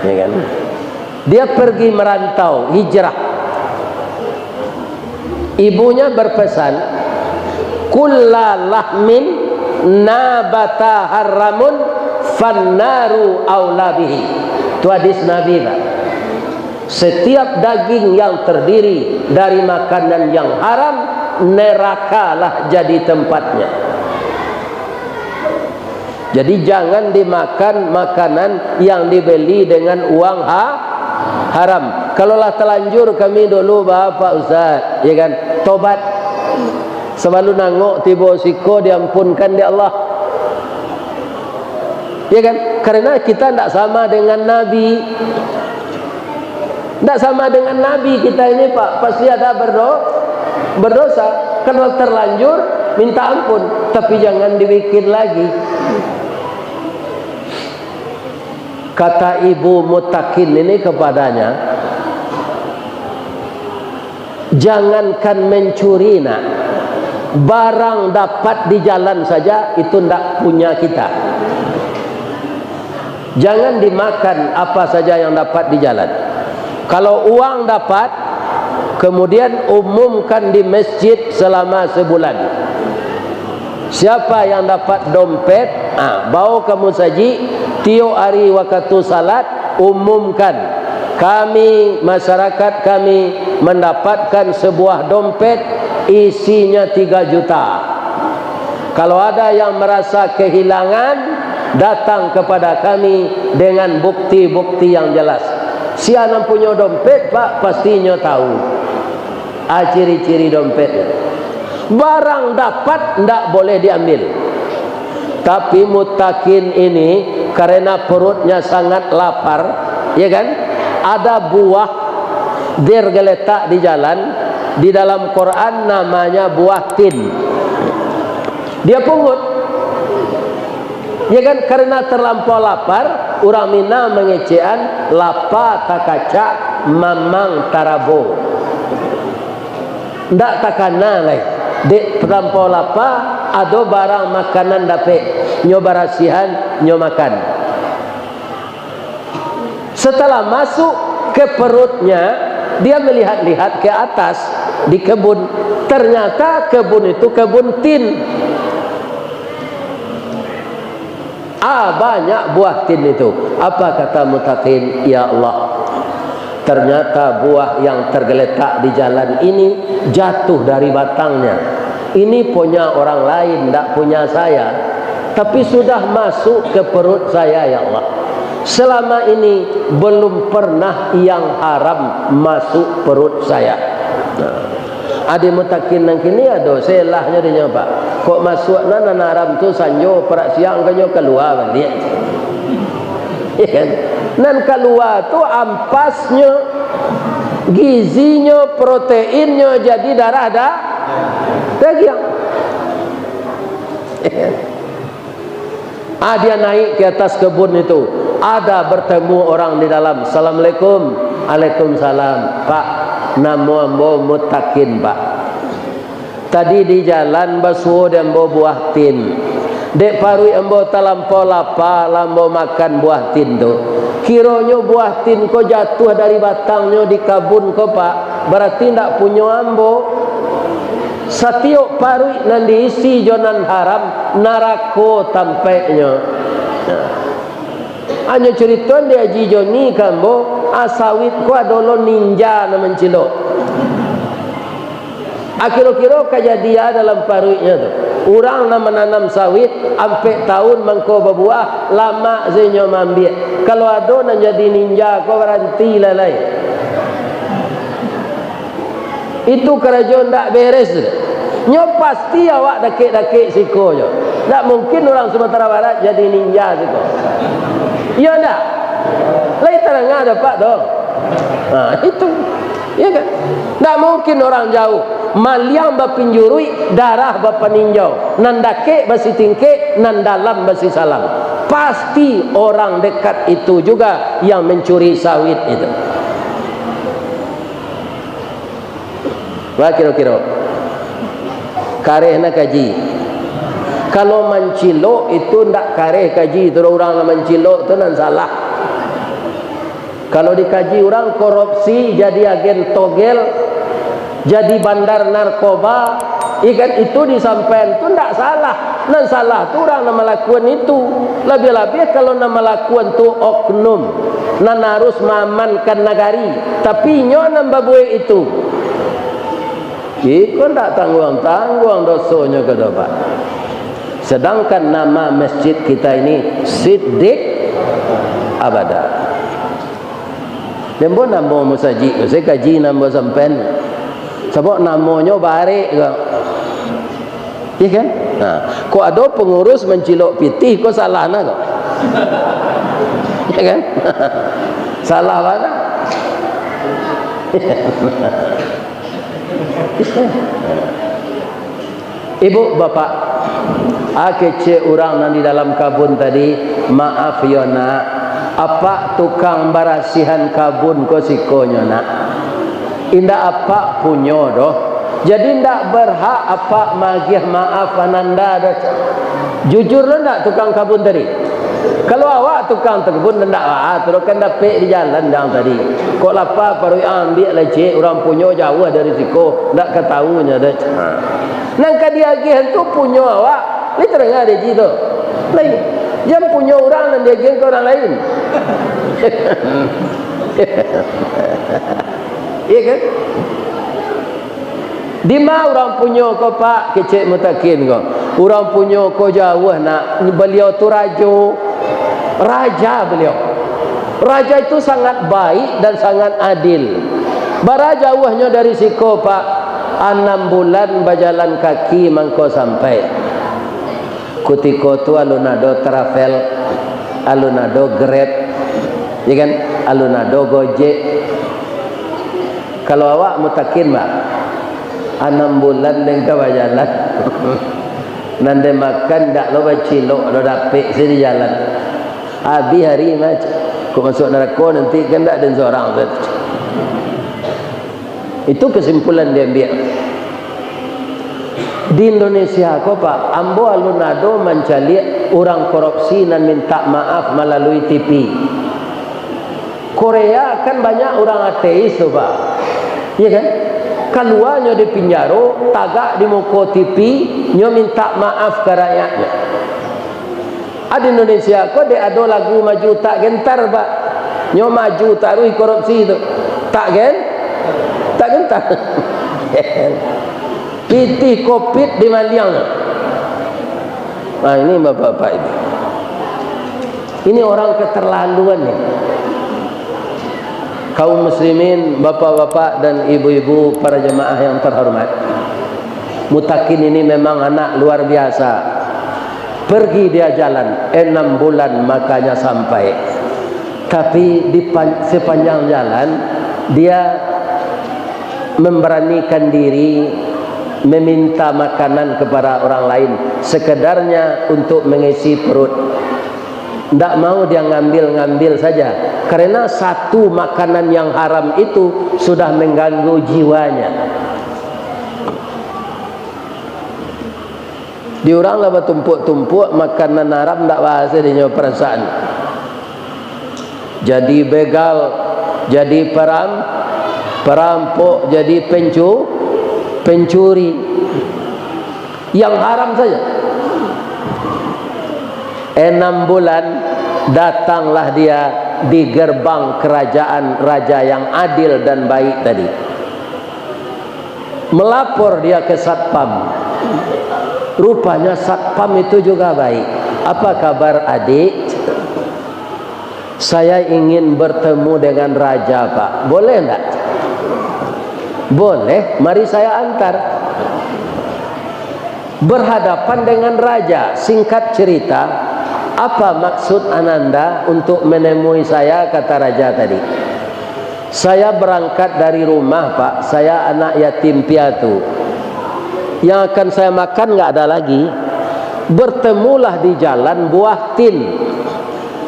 ya kan, dia pergi merantau, hijrah. Ibunya berpesan, "Kulla lahmin nabata haramun fannaru aula bihi." Itu hadis Nabi, Pak. Setiap daging yang terdiri dari makanan yang haram, nerakalah jadi tempatnya. Jadi, jangan dimakan makanan yang dibeli dengan uang ha-, haram. Kalau lah telanjur kami dulu, Bapak Ustaz, ya kan, tobat. Sabalun angok tibo siko diampunkan dek Allah. Ya kan? Karena kita ndak sama dengan Nabi. Ndak sama dengan Nabi kita ini, Pak. Pasti ada berdo-, berdosa. Kalau terlanjur, minta ampun. Tapi jangan dibikin lagi. Kata ibu Muttaqin ini kepadanya, "Jangankan mencuri, nak. Barang dapat di jalan saja, itu ndak punya kita. Jangan dimakan apa saja yang dapat di jalan. Kalau uang dapat, kemudian umumkan di masjid selama sebulan. Siapa yang dapat dompet, ah, bawa ka musajik, tiok ari wakatu salat, umumkan, "Kami, masyarakat kami, mendapatkan sebuah dompet, isinya tiga juta. Kalau ada yang merasa kehilangan, datang kepada kami dengan bukti-bukti yang jelas." Sia nan punyo dompet, Pak, pasti nyo tahu. Ah, ciri-ciri dompetnyo. Barang dapat ndak boleh diambil. Tapi mutakin ini, karena perutnya sangat lapar, ya kan? Ada buah tergeletak di jalan, di dalam Quran namanya buah tin. Dia pungut. Ya kan, karena terlampau lapar, urang Minang mangecekan, "Lapa takacak, mamang tarabo." Ndak takana lai, dek terlampau lapa, ado barang makanan dapek, nyo barasiahan, nyo makan. Setelah masuk ke perutnya, dia melihat-lihat ke atas di kebun. Ternyata kebun itu kebun tin. Ah, banyak buah tin itu. Apa kata mutakin? "Ya Allah, ternyata buah yang tergeletak di jalan ini jatuh dari batangnya. Ini punya orang lain, ndak punya saya. Tapi sudah masuk ke perut saya, ya Allah. Selama ini belum pernah yang haram masuk perut saya." Nah. Adi mutakin nan kini ado selahnyo dinyo, Pak. Kok masuak nan, nan haram tu sanjo, parak siang ka nyo kalua baliak. Ya kan? Nan kalua tu ampasnyo, gizinyo, proteinnyo jadi darah da-, dagiang. Ya kan? Ah, dia naik ke atas kebun itu. Ada bertemu orang di dalam. "Assalamualaikum." "Waalaikumsalam." "Pak, namo ambo Mutakin, Pak. Tadi di jalan basuo di ambo buah tin. Dek paruik ambo talampau lapa, lah ambo makan buah tin tu. Kironyo buah tin ko jatuah dari batangnyo di kabun ko, Pak. Barati ndak punyo ambo." Satiok paruik nan diisi jo nan haram, narako tampaiknyo. Nah, hanyo carito di Haji Joni ka ambo, ah, sawit ko ado lo ninja nan mancilok. Ah, kiro-kiro kajadian dalam paruiknyo tu. Urang nan mananam sawit, ampek taun mangko babuah, lamak se inyo maambiak. Kalau ado nan jadi ninja ko, barantilah lai. Itu karajo ndak beres tu. Nyo pasti awak dakek-dakek siko nyo. Ndak mungkin urang Sumatera Barat jadi ninja siko. Iyo ndak? Lai tadanga dapek tu. Ha, itu. Iyo kan? Ndak mungkin urang jauah. Maliang bapinjuruik, darah bapaninjau. Nan dakek basitingkek, nan dalam basisalam. Pasti orang dekat itu juga yang mencuri sawit itu. Wah, kiro-kiro. Kareh na kaji. Kalau mancilok itu ndak kareh kaji, tu urang nan mancilok tu nan salah. Kalau dikaji urang korupsi, jadi agen togel, jadi bandar narkoba, ikan itu disampaian tu ndak salah. Nan salah tu urang nan malakuan itu. Labiah-labiah kalau nan malakuan tu oknum, nan harus maamankan nagari, tapi inyo nan babuek itu. Iko ndak tangguang-tangguang dosonyo ko doh, Pak. Sedangkan nama masjid kita ini Siddiq Abada. Dembo namo musajik ko, saya kaji namo sampean. Sabab namonyo barek ko. Iya kan? Nah, kok ado pangurus mancilok pitih, kok salah nah kok? Iya kan? Salah bana. Ibu, bapak, ah, kecek urang nan di dalam kabun tadi, maaf yo nak, apak tukang barasihan kabun ko sikonyo nak. Indak apak punyo doh. Jadi, ndak berhak apak magiah maaf ananda doh. Jujur lo ndak tukang kabun tadi? Kalau awak tukang kabun, ndak, ah, tu kan dapek di jalan jang tadi. Kok lapa paruik, ambiak lah, cek, urang punyo jauah dari siko, ndak katahunyo doh. Ha. Nan ka diagiah tu punyo awak, lai tadanga dek ji tu. Lai, jan punyo urang nan diagiah ka urang lain. Iya kan? Dima urang punyo ko, Pak? Kecek Mutakin ko. Urang punyo ko jauah, nak. Baliau tu rajo. Raja baliau. Raja itu sangat baik dan sangat adil. Bara jauahnyo dari siko, Pak? Anam bulan bajalan kaki mangko sampai. Kutiko tu alun ado travel, alun ado Grab, ya kan? Alun ado Gojek. Kalau awak Mutakin, bah, anam bulan den ka bajalan. Nan den makan ndak lo bacilok, lo dapek se di jalan. Abih ari mah, kok masuak narako nanti kan ndak den sorang tu. Itu kesimpulan diambiak. Di Indonesia ko, Pak, ambo alun ado mancaliak urang korupsi nan mintak maaf malalui T V. Korea kan banyak urang ateis tu, Pak. Iya kan? Kaluanyo di pinjaro, tagak di muko T V, nyo mintak maaf ka rakyatnyo. Ah, di Indonesia ko dek ado lagu maju tak gentar, Pak. Nyo maju taruih korupsi tu. Tak gen-, tak gentar. Pitih kopit di maliang tu. Nah, ini bapak-bapak ini. Ini orang keterlaluan ni. Kaum muslimin, bapak-bapak dan ibu-ibu, para jemaah yang terhormat. Mutakin ini memang anak luar biasa. Pergi dia jalan, enam bulan makanya sampai. Tapi di pan-, sepanjang jalan, dia memberanikan diri meminta makanan kepada orang lain, sekedarnya untuk mengisi perut. Ndak mau dia ngambil-ngambil saja, karena satu makanan yang haram itu sudah mengganggu jiwanya. Di urang lah batumpuak-tumpuak, makanan haram ndak bahaso dinyo perasaan. Jadi begal, jadi peram-, perampok, jadi pencu-, pencuri. Yang haram saja. Enam bulan, datanglah dia di gerbang kerajaan raja yang adil dan baik tadi. Melapor dia ke satpam. Rupanya satpam itu juga baik. "Apa kabar, adik? Saya ingin bertemu dengan raja, Pak. Boleh ndak?" "Boleh, mari saya antar." Berhadapan dengan raja, singkat cerita, "Apa maksud ananda untuk menemui saya?" kata raja tadi. "Saya berangkat dari rumah, Pak. Saya anak yatim piatu. Yang akan saya makan nggak ada lagi. Bertemulah di jalan buah tin.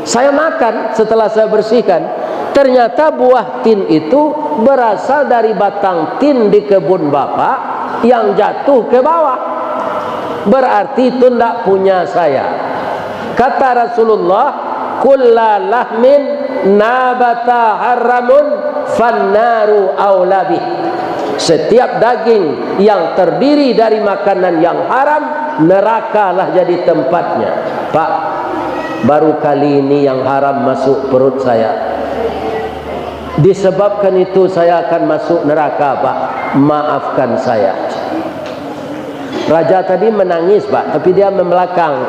Saya makan setelah saya bersihkan. Ternyata buah tin itu berasal dari batang tin di kebun Bapak yang jatuh ke bawah. Berarti itu ndak punya saya." Kata Rasulullah, "Kulla lahmin nabata haramun fannaru aula bih." Setiap daging yang terdiri dari makanan yang haram, nerakalah jadi tempatnya. Pak, baru kali ini yang haram masuk perut saya. Disebabkan itu saya akan masuk neraka, Pak. Maafkan saya. Raja tadi menangis, Pak, tapi dia membelakang.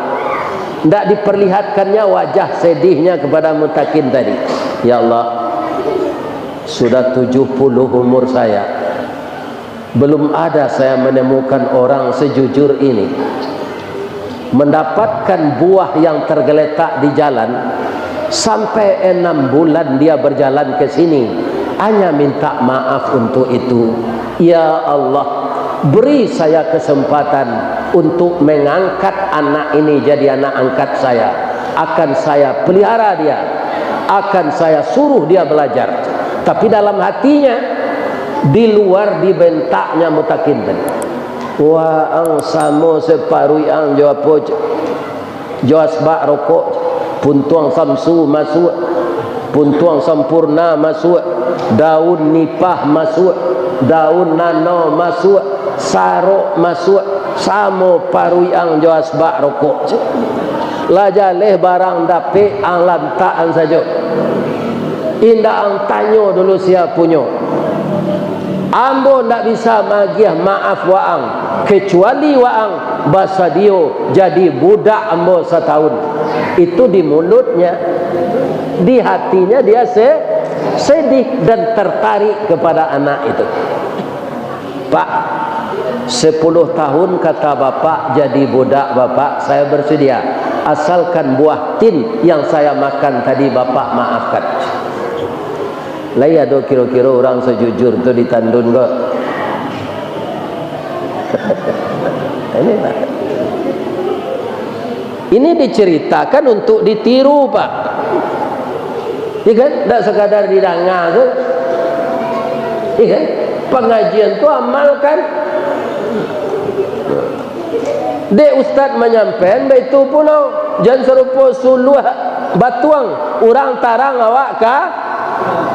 Ndak diperlihatkannya wajah sedihnya kepada Mutakin tadi. "Ya Allah, sudah tujuh puluh umur saya. Belum ada saya menemukan orang sejujur ini. Mendapatkan buah yang tergeletak di jalan, sampai enam bulan dia berjalan ke sini, hanya minta maaf untuk itu. Ya Allah, beri saya kesempatan untuk mengangkat anak ini jadi anak angkat saya. Akan saya pelihara dia, akan saya suruh dia belajar." Tapi dalam hatinya, Di luar dibentaknyo mutakin tadi. Waang samo saparuik ang jo apo, cek? Jo asbak rokok, cek. Puntuang samsu masuak, puntuang sampurna masuak, daun nipah masuak, daun nano masuak, sarok masuak, samo paruik ang jo asbak rokok, cek. Lah jaleh barang dapek ang lantakan sajo. Indak ang tanyo dulu sia punyo. Ambo ndak bisa magiah maaf waang, kecuali waang basadio jadi budak ambo satahun. Itu di mulutnya, di hatinya dia se-, sedih dan tertarik kepada anak itu. Pak, sepuluh tahun kata bapak jadi budak bapak, saya bersedia. Asalkan buah tin yang saya makan tadi bapak maafkan. Lai ado kiro-kiro urang sajujur tu di Tandun ko? Ini, Pak. Ini diceritakan untuk ditiru, Pak. Iya kan? Ndak sekadar didanga tu. Iya kan? Pangajian tu amalkan. Dek ustaz manyampaian, baitu pulo. Jan sarupo suluah batuang, urang tarang awak ka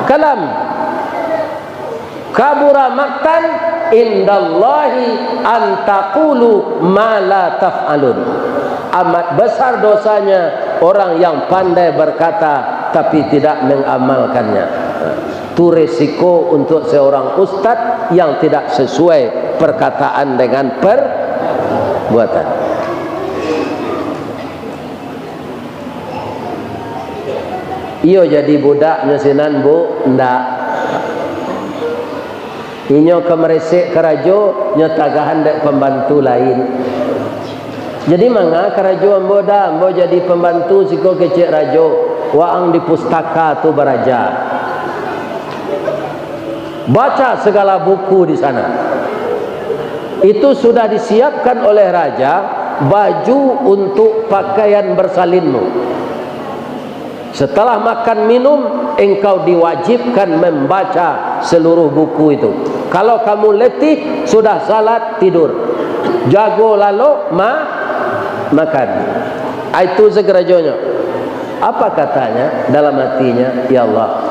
kalam. Kabura maqtan indallahi an taqulu ma la taf'alun. Amat besar dosanya orang yang pandai berkata tapi tidak mengamalkannya. Tu resiko untuk seorang ustaz yang tidak sesuai perkataan dengan perbuatan. Iyo jadi budaknyo sinan, Bu? Ndak. Inyo ka maresek karajo, nyo tagahan dek pambantu lain. Jadi manga karajo ambo da, ambo jadi pambantu siko kecek rajo, waang di pustaka tu baraja. Baca segala buku di sana. Itu sudah disiapkan oleh raja baju untuk pakaian bersalinmu. Setelah makan minum, engkau diwajibkan membaca seluruh buku itu. Kalau kamu letih, sudah salat, tidur. Jago lalok, ma-, makan. Ah, itu sakarajonyo. Apa katanya dalam hatinya? Ya Allah,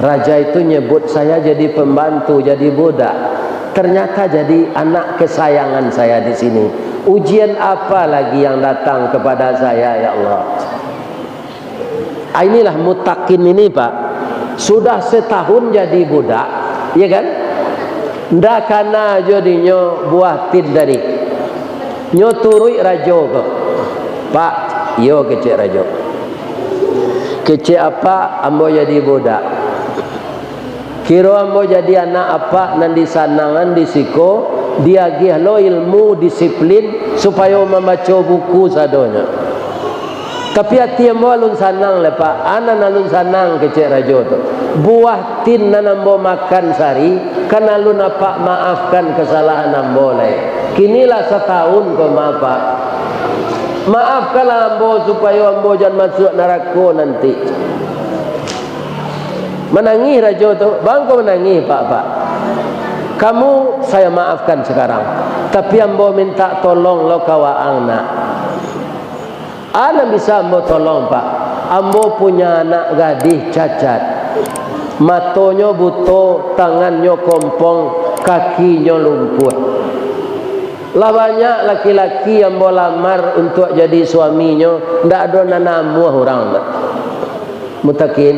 raja itu nyebut saya jadi pembantu, jadi budak. Ternyata jadi anak kesayangan saya di sini. Ujian apa lagi yang datang kepada saya, ya Allah? Ah, inilah mutakin ini, Pak. Sudah setahun jadi budak, ya kan? Ndak kana jo dinyo buah tin tadi. Nyo turuik rajo ko. "Pak," "Iyo," kecek rajo. "Kecek apak, ambo jadi budak. Kiro ambo jadi anak apak nan disanangan di siko, diagiah lo ilmu, disiplin, supayo mambaco buku sadonyo. Tapi ati ambo alun sanang lai, Pak." "A nan alun sanang?" kecek rajo tu. "Buah tin nan ambo makan sari, kan alun apak maafkan kasalahan ambo lai. Kini lah satahun ko, Pak. Maafkanlah ambo, supayo ambo jan masuak narako nanti." Manangih rajo tu, "Bangko manangih, Pak, Pak. Kamu saya maafkan sekarang, tapi ambo minta tolong lo ka waang, nak." "A nan bisa ambo tolong, Pak?" "Ambo punya anak gadih cacat. Matonyo buto, tangannyo kompong, kakinyo lumpuah. Lah banyak laki-laki ambo lamar untuak jadi suaminyo, ndak ado nan namuah urang, nak." "Mutakin,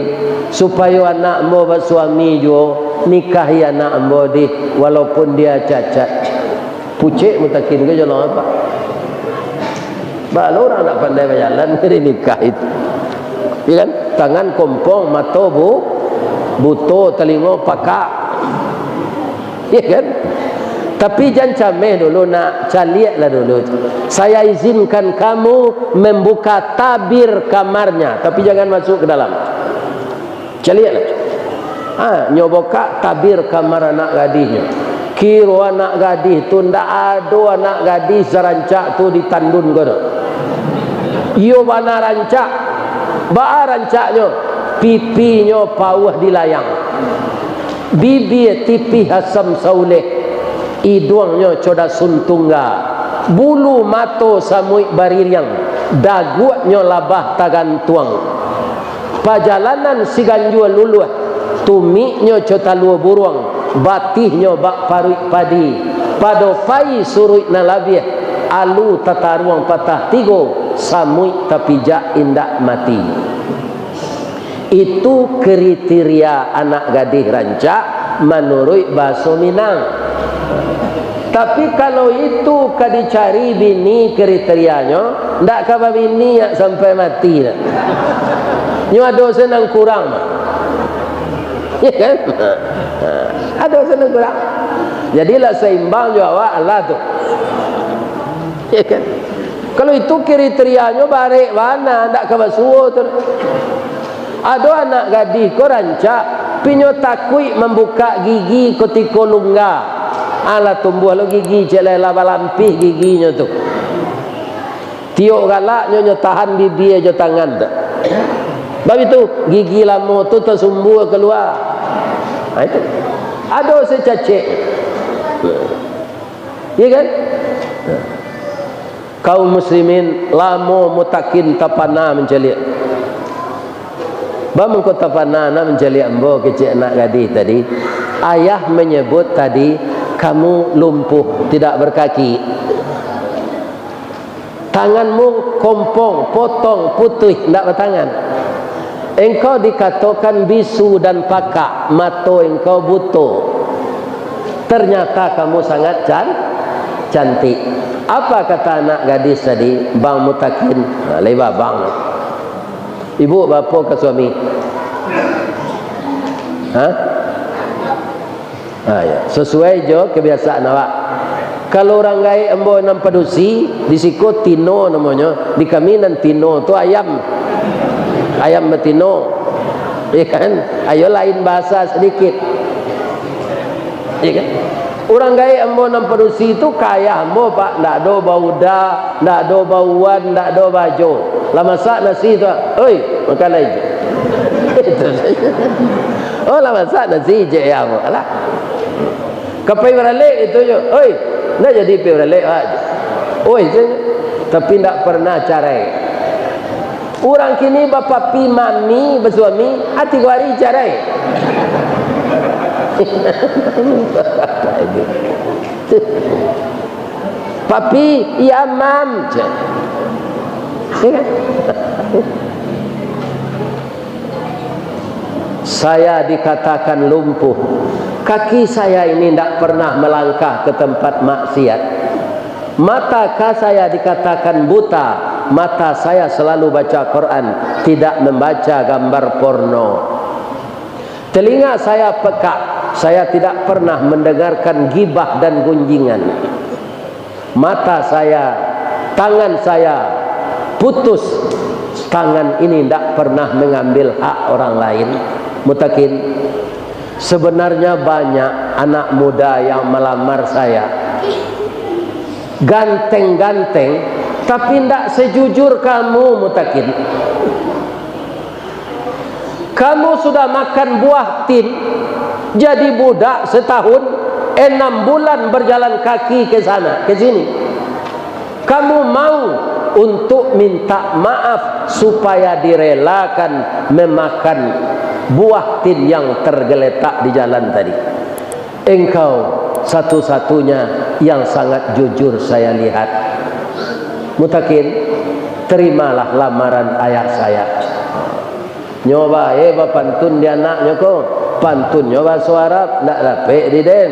supayo anak ambo basuami juo, nikahi anak ambo dih, walaupun dia cacat." Pucek mutakin ko, jolong apak. Baa lo urang ndak pandai bajalan, dinikah itu. Ya kan? Tangan kompong, mato bu-, buto, talingo pakak. Ya kan? Tapi jan cameh dulu, nak, caliaklah dulu. Saya izinkan kamu membuka tabir kamarnya, tapi jangan masuk ke dalam. Caliaklah. Ha, nyo bukak tabir kamar anak gadihnyo. Kiro anak gadih tu, ndak ado anak gadih sarancak tu di Tandun ko do. Iyo bana rancak. Baa rancaknyo? Pipinyo pauah di layang. Bibia tipih asam sauleh, iduangnyo co dasun tungga, bulu mato samuik baririang, daguaknyo labah tagantuang. Pajalanan si ganjua luluah, tumiknyo co talua buruang, batihnyo bak paruik padi, pado pai suruik nan labiah, alu tataruang patah tigo, samuik tapijak indak mati. Itu kriteria anak gadih rancak manuruik bahaso Minang. Tapi, kalau itu ka dicari bini kriterianyo, ndak ka babini sampai mati dah. Nyo ado se nan kurang. Ya kan? Ado se nan kurang. Jadilah saimbang jo awak, alah tu. Ya kan? Kalau itu kriterianyo barek bana, ndak ka basuo tu. Ado anak gadih ko rancak, tapi nyo takuik mambukak gigi kutiko lungga. Alah, tumbuah lo gigi, cek lai lah balampih giginyo tu. Tiok galaknyo, nyo tahan bibia jo tangan tu. Bab itu, gigi lamo tu tasumbua kalua. Ha, itu. Ado se cacek. Ya kan? Kaum muslimin, lamo mutakin tapana mancaliak. Baa mangko tapana nak mancaliak ambo, kecek anak gadih tadi? Ayah manyebut tadi, kamu lumpuh, tidak berkaki. Tanganmu kompong, potong, putuih, ndak batangan. Engkau dikatokan bisu dan pakak, mato engkau buto. Ternyata kamu sangat can-, cantik. Apa kata anak gadis tadi, Bang Mutakin? Nah, lai babang. Ibu, baa ka suami? Hah? Ha, ya. Sasuai jo kabiasaan awak. Kalau urang gaek ambo nan padusi, di siko tino namonyo, di kami nan tino tu ayam. Ayam batino. Ya kan? Ayo lain bahasa sadikit. Ya kan? Urang gaek ambo nan padusi tu ka ayah ambo, Pak, ndak ado bauda, ndak ado bauan, ndak ado bajo. Lah masak nasi tu, "Oi, makan lai." Itu sajo. Oh, lah masak nasi, cek ayah ambo. Alah. Ka pai baralek itu jo. "Oi, ndak jadi pai baralek, Pak." Oi, tu, tapi ndak pernah carai. Urang kini bapapi mami, basuami, ati ko ari carai. Papi, iya, Mam. Cek. Ya kan? Saya dikatakan lumpuh. Kaki saya ini ndak pernah melangkah ke tempat maksiat. Mata ka saya dikatakan buta. Mata saya selalu baca Quran, tidak membaca gambar porno. Telinga saya pekak, saya tidak pernah mendengarkan gibah dan gunjingan. Mata saya, tangan saya putus, tangan ini ndak pernah mengambil hak orang lain. Mutakin, sebenarnya banyak anak muda yang melamar saya. Ganteng-ganteng, tapi ndak sejujur kamu, Mutakin. Kamu sudah makan buah tin, jadi budak setahun, enam bulan berjalan kaki ke sana, ke sini. Kamu mau untuk minta maaf supaya direlakan memakan buah tin yang tergeletak di jalan tadi. Engkau satu-satunya yang sangat jujur saya lihat. Mutakin, terimalah lamaran ayah saya. Nyo bae bapantun di anaknyo ko. Pantunnyo bahaso Arab, ndak dapek di den.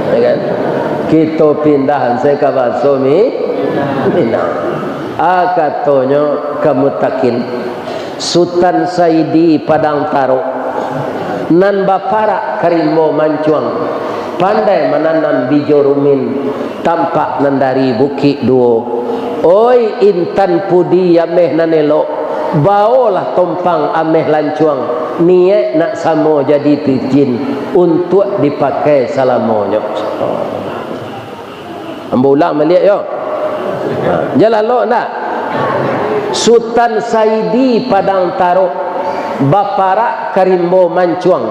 Ya kan? Kito pindah se ka bahaso Mi-, Minang. Ah, katonyo ka Mutakin, Sutan Saidi Padang Tarok, nan baparak ka rimbo mancuang, pandai mananam bijo rumin, tampak nan dari Bukik Duo. Oi, intan pudi ameh nan elok, baolah tompang ameh lancuang, niaik nak samo jadi picin, untuak dipakai salamonyo. Ambo ulang baliak yo. Ha, jan lalok ndak? Sutan Saidi Padang Tarok, baparak ka rimbo mancuang,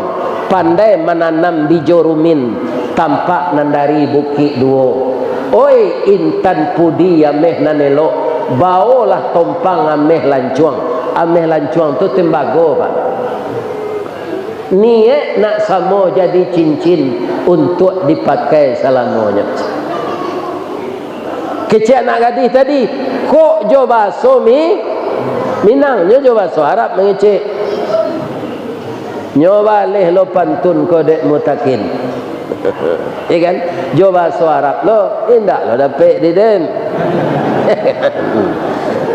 Pandai mananam bijo rumin, tampak nan dari Bukik Duo. Oi, intan pudi ameh nan elok, baolah tompang ameh lancuang. Ameh lancuang tu tembago, Pak. Niaik nak samo jadi cincin untuak dipakai salamonyo. Kecek anak gadih tadi, kok jo baso Mi-, Minang, nyo jo baso Arab mangecek. Nyo baleh lo pantun ko dek Mutakin. Ya kan? Jo baso Arab lo, indak lo dapek di den.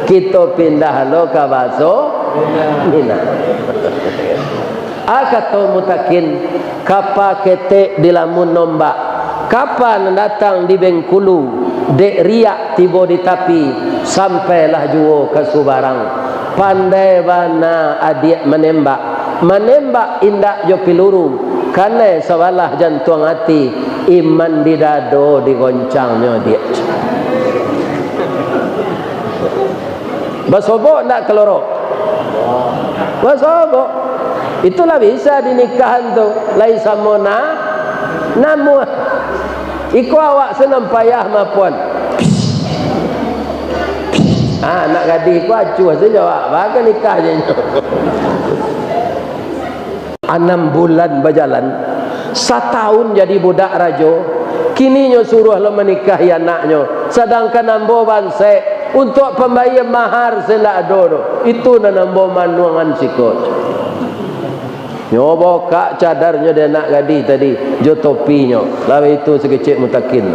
Kito pindah lo ka baso Minang. Ah, kato Mutakin, kapa ketek dilamun ombak, kapa nan datang di Bengkulu, dek riak tibo di tapi, sampailah juo ka subarang. Pandai bana adiak manembak, manembak indak jo piluru, kanai sabalah jantuang ati, iman di dado digoncangnyo diak. Basobok ndak kalorok? Basobok. Itulah bisa dinikahan tu. Lai samo na-, namuah. Iko awak senam payah mapuan. Ah, anak gadih ko acuah sajo awak. Baka nikah je nyo. Anam bulan bajalan, satahun jadi budak rajo, kini nyo suruah lo manikahi anaknyo, sadangkan ambo bansaik, untuak pambayia mahar se ndak ado doh. Itu nan ambo manuangan siko. Nyo bukak cadarnyo di anak gadih tadi, jo topinyo, lalu itu sakecek Mutakin.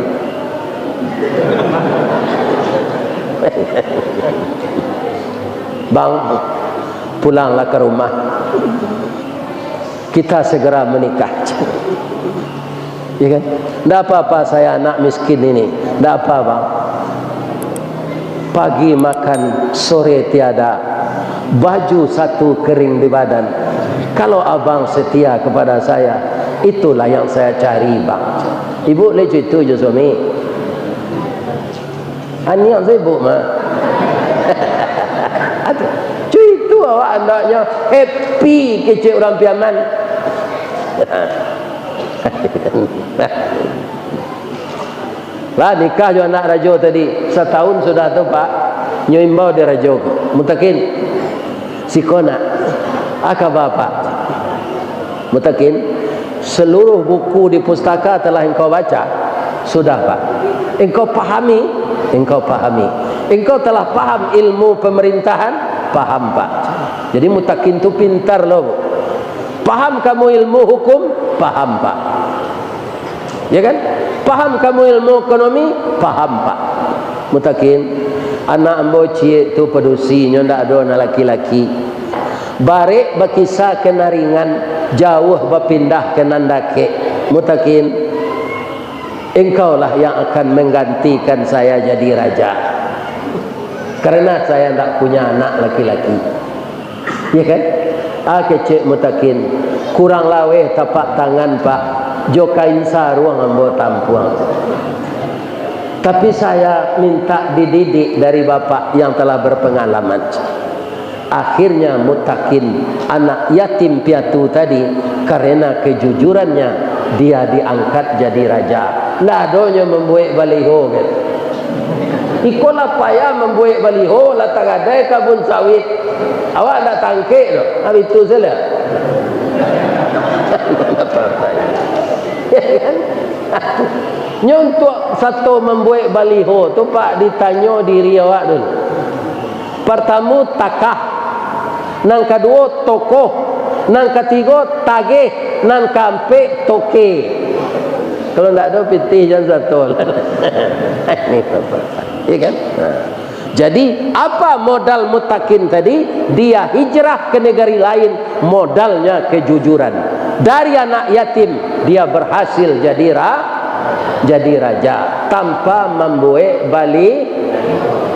Bang, pulanglah ka rumah. Kita segera menikah. Ya kan? Ndak apa-apa, saya anak miskin ini. Ndak apa, Bang. Pagi makan, sore tiada. Baju satu kering di badan. Kalau abang setia kepada saya, itulah yang saya cari, Bang. Ibu lai cuitu jo suami. Aniang sibuk mah. Cuitu awak andaknyo happy kecek urang Piaman. Lah nikah jo anak rajo tadi, satahun sudah tu, Pak, nyo imbau di rajo ko, Mutakin, siko nak, aka bapak. Mutakin, seluruh buku di pustaka telah engkau baca? Sudah, Pak. Engkau pahami? Engkau pahami. Engkau telah paham ilmu pemerintahan? Paham, Pak. Jadi Mutakin tu pintar lo, Bu. Paham kamu ilmu hukum? Paham, Pak. Ya kan? Paham kamu ilmu ekonomi? Paham, Pak. Mutakin, anak ambo ciek tu padusi, nyo ndak ado anak laki-laki. Barek bakisa ka nan ringan, jauah bapindah ka nan dakek. Mutakin, engkaulah yang akan menggantikan saya jadi raja. Karena saya ndak punya anak laki-laki. Ya kan? Ah, kecek Mutakin, kurang laweh tapak tangan, Pak, jo kain saruang ambo tampuang. Tapi saya minta dididik dari bapak yang telah berpengalaman. Akhirnya Mutakin, anak yatim piatu tadi, karena kejujurannya, dia diangkat jadi raja. Ndak adonyo mambuek baliho, kan? Iko lah payah mambuek baliho, lah tagadai kabun sawit. Awak ndak tangkek doh. Habis tu salah. Ya kan? Nyo untuak sato mambuek baliho tu, Pak, ditanyo diri awak dulu. Partamo, takah. Nan kaduo, tokoh. Nan katigo, tageh. Nan kaampek, toke. Kalau ndak ado pitih, jan sato lah. Ini apa? Iya kan? Nah. Jadi, apa modal Mutakin tadi? Dia hijrah ke negeri lain, modalnya kejujuran. Dari anak yatim, dia berhasil jadi ra-, jadi raja tanpa mambuek bali-,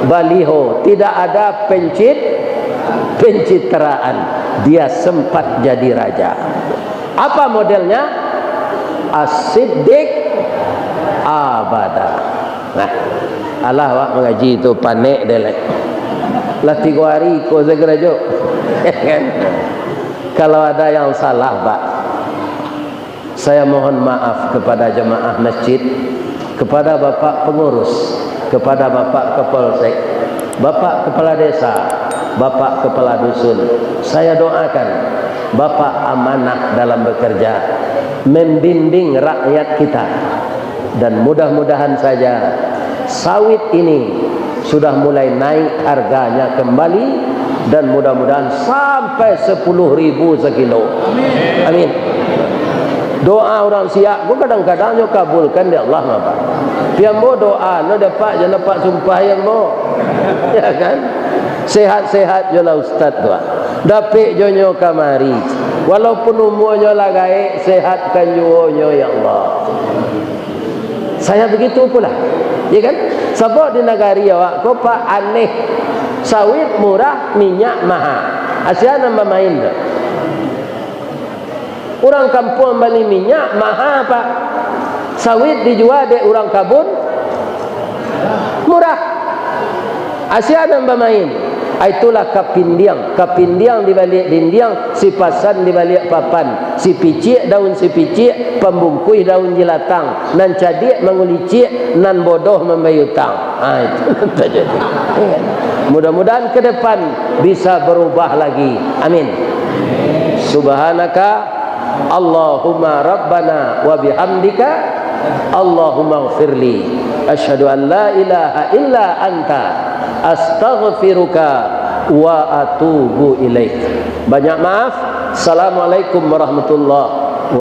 baliho. Tidak ada pencit-, pencitraan. Dia sempat jadi raja. Apa modelnya? As-siddiq abada. Nah, alah awak mangaji tu, panek deh lai. Lah tigo hari ko sagarajo. Kan? Kalau ada yang salah, Pak, Saya mohon maaf kepada jemaah masjid, kepada Bapak Pengurus, kepada Bapak Kapolsek, Bapak Kepala Desa, Bapak Kepala Dusun. Saya doakan Bapak amanah dalam bekerja, membimbing rakyat kita. Dan mudah-mudahan saja sawit ini sudah mulai naik harganya kembali, dan mudah-mudahan sampai sepuluh ribu sekilo. Amin. Doa urang siak ko kadang-kadang nyo kabulkan dek Allah, ngapa? Pian ambo doa no dapek, jan dapek sumpah pian ambo. Ya kan? Sehat-sehat jolah ustaz tu, ah. Dapek jo nyo kamari. Walaupun umuanyo lah gaek, sehatkan juo nyo, ya Allah. Saya begitu pula. Ya kan? Sabab di nagari awak ko, Pak, aneh. Sawit murah, minyak maha. Asia nan bamain tu. Urang kampuang bali minyak maha, Pak. Sawit dijua dek urang kabun murah. Asia nan bamain. Ah, itulah kapindiang. Kapindiang di baliak dindiang, sipasan di baliak papan, sipiciak daun sipiciak, pambungkuih daun jilatang, nan cadiak mangulicik, nan bodoh mambayia utang. Ah, itu nan tajadi. Mudah-mudahan ke depan bisa berubah lagi. Amin. Subhanaka Allahumma Rabbana wa bihamdika, Allahumma gfirli. Asyhadu an la ilaha illa anta, astaghfiruka wa atubu ilaik. Banyak maaf. Assalamualaikum warahmatullahi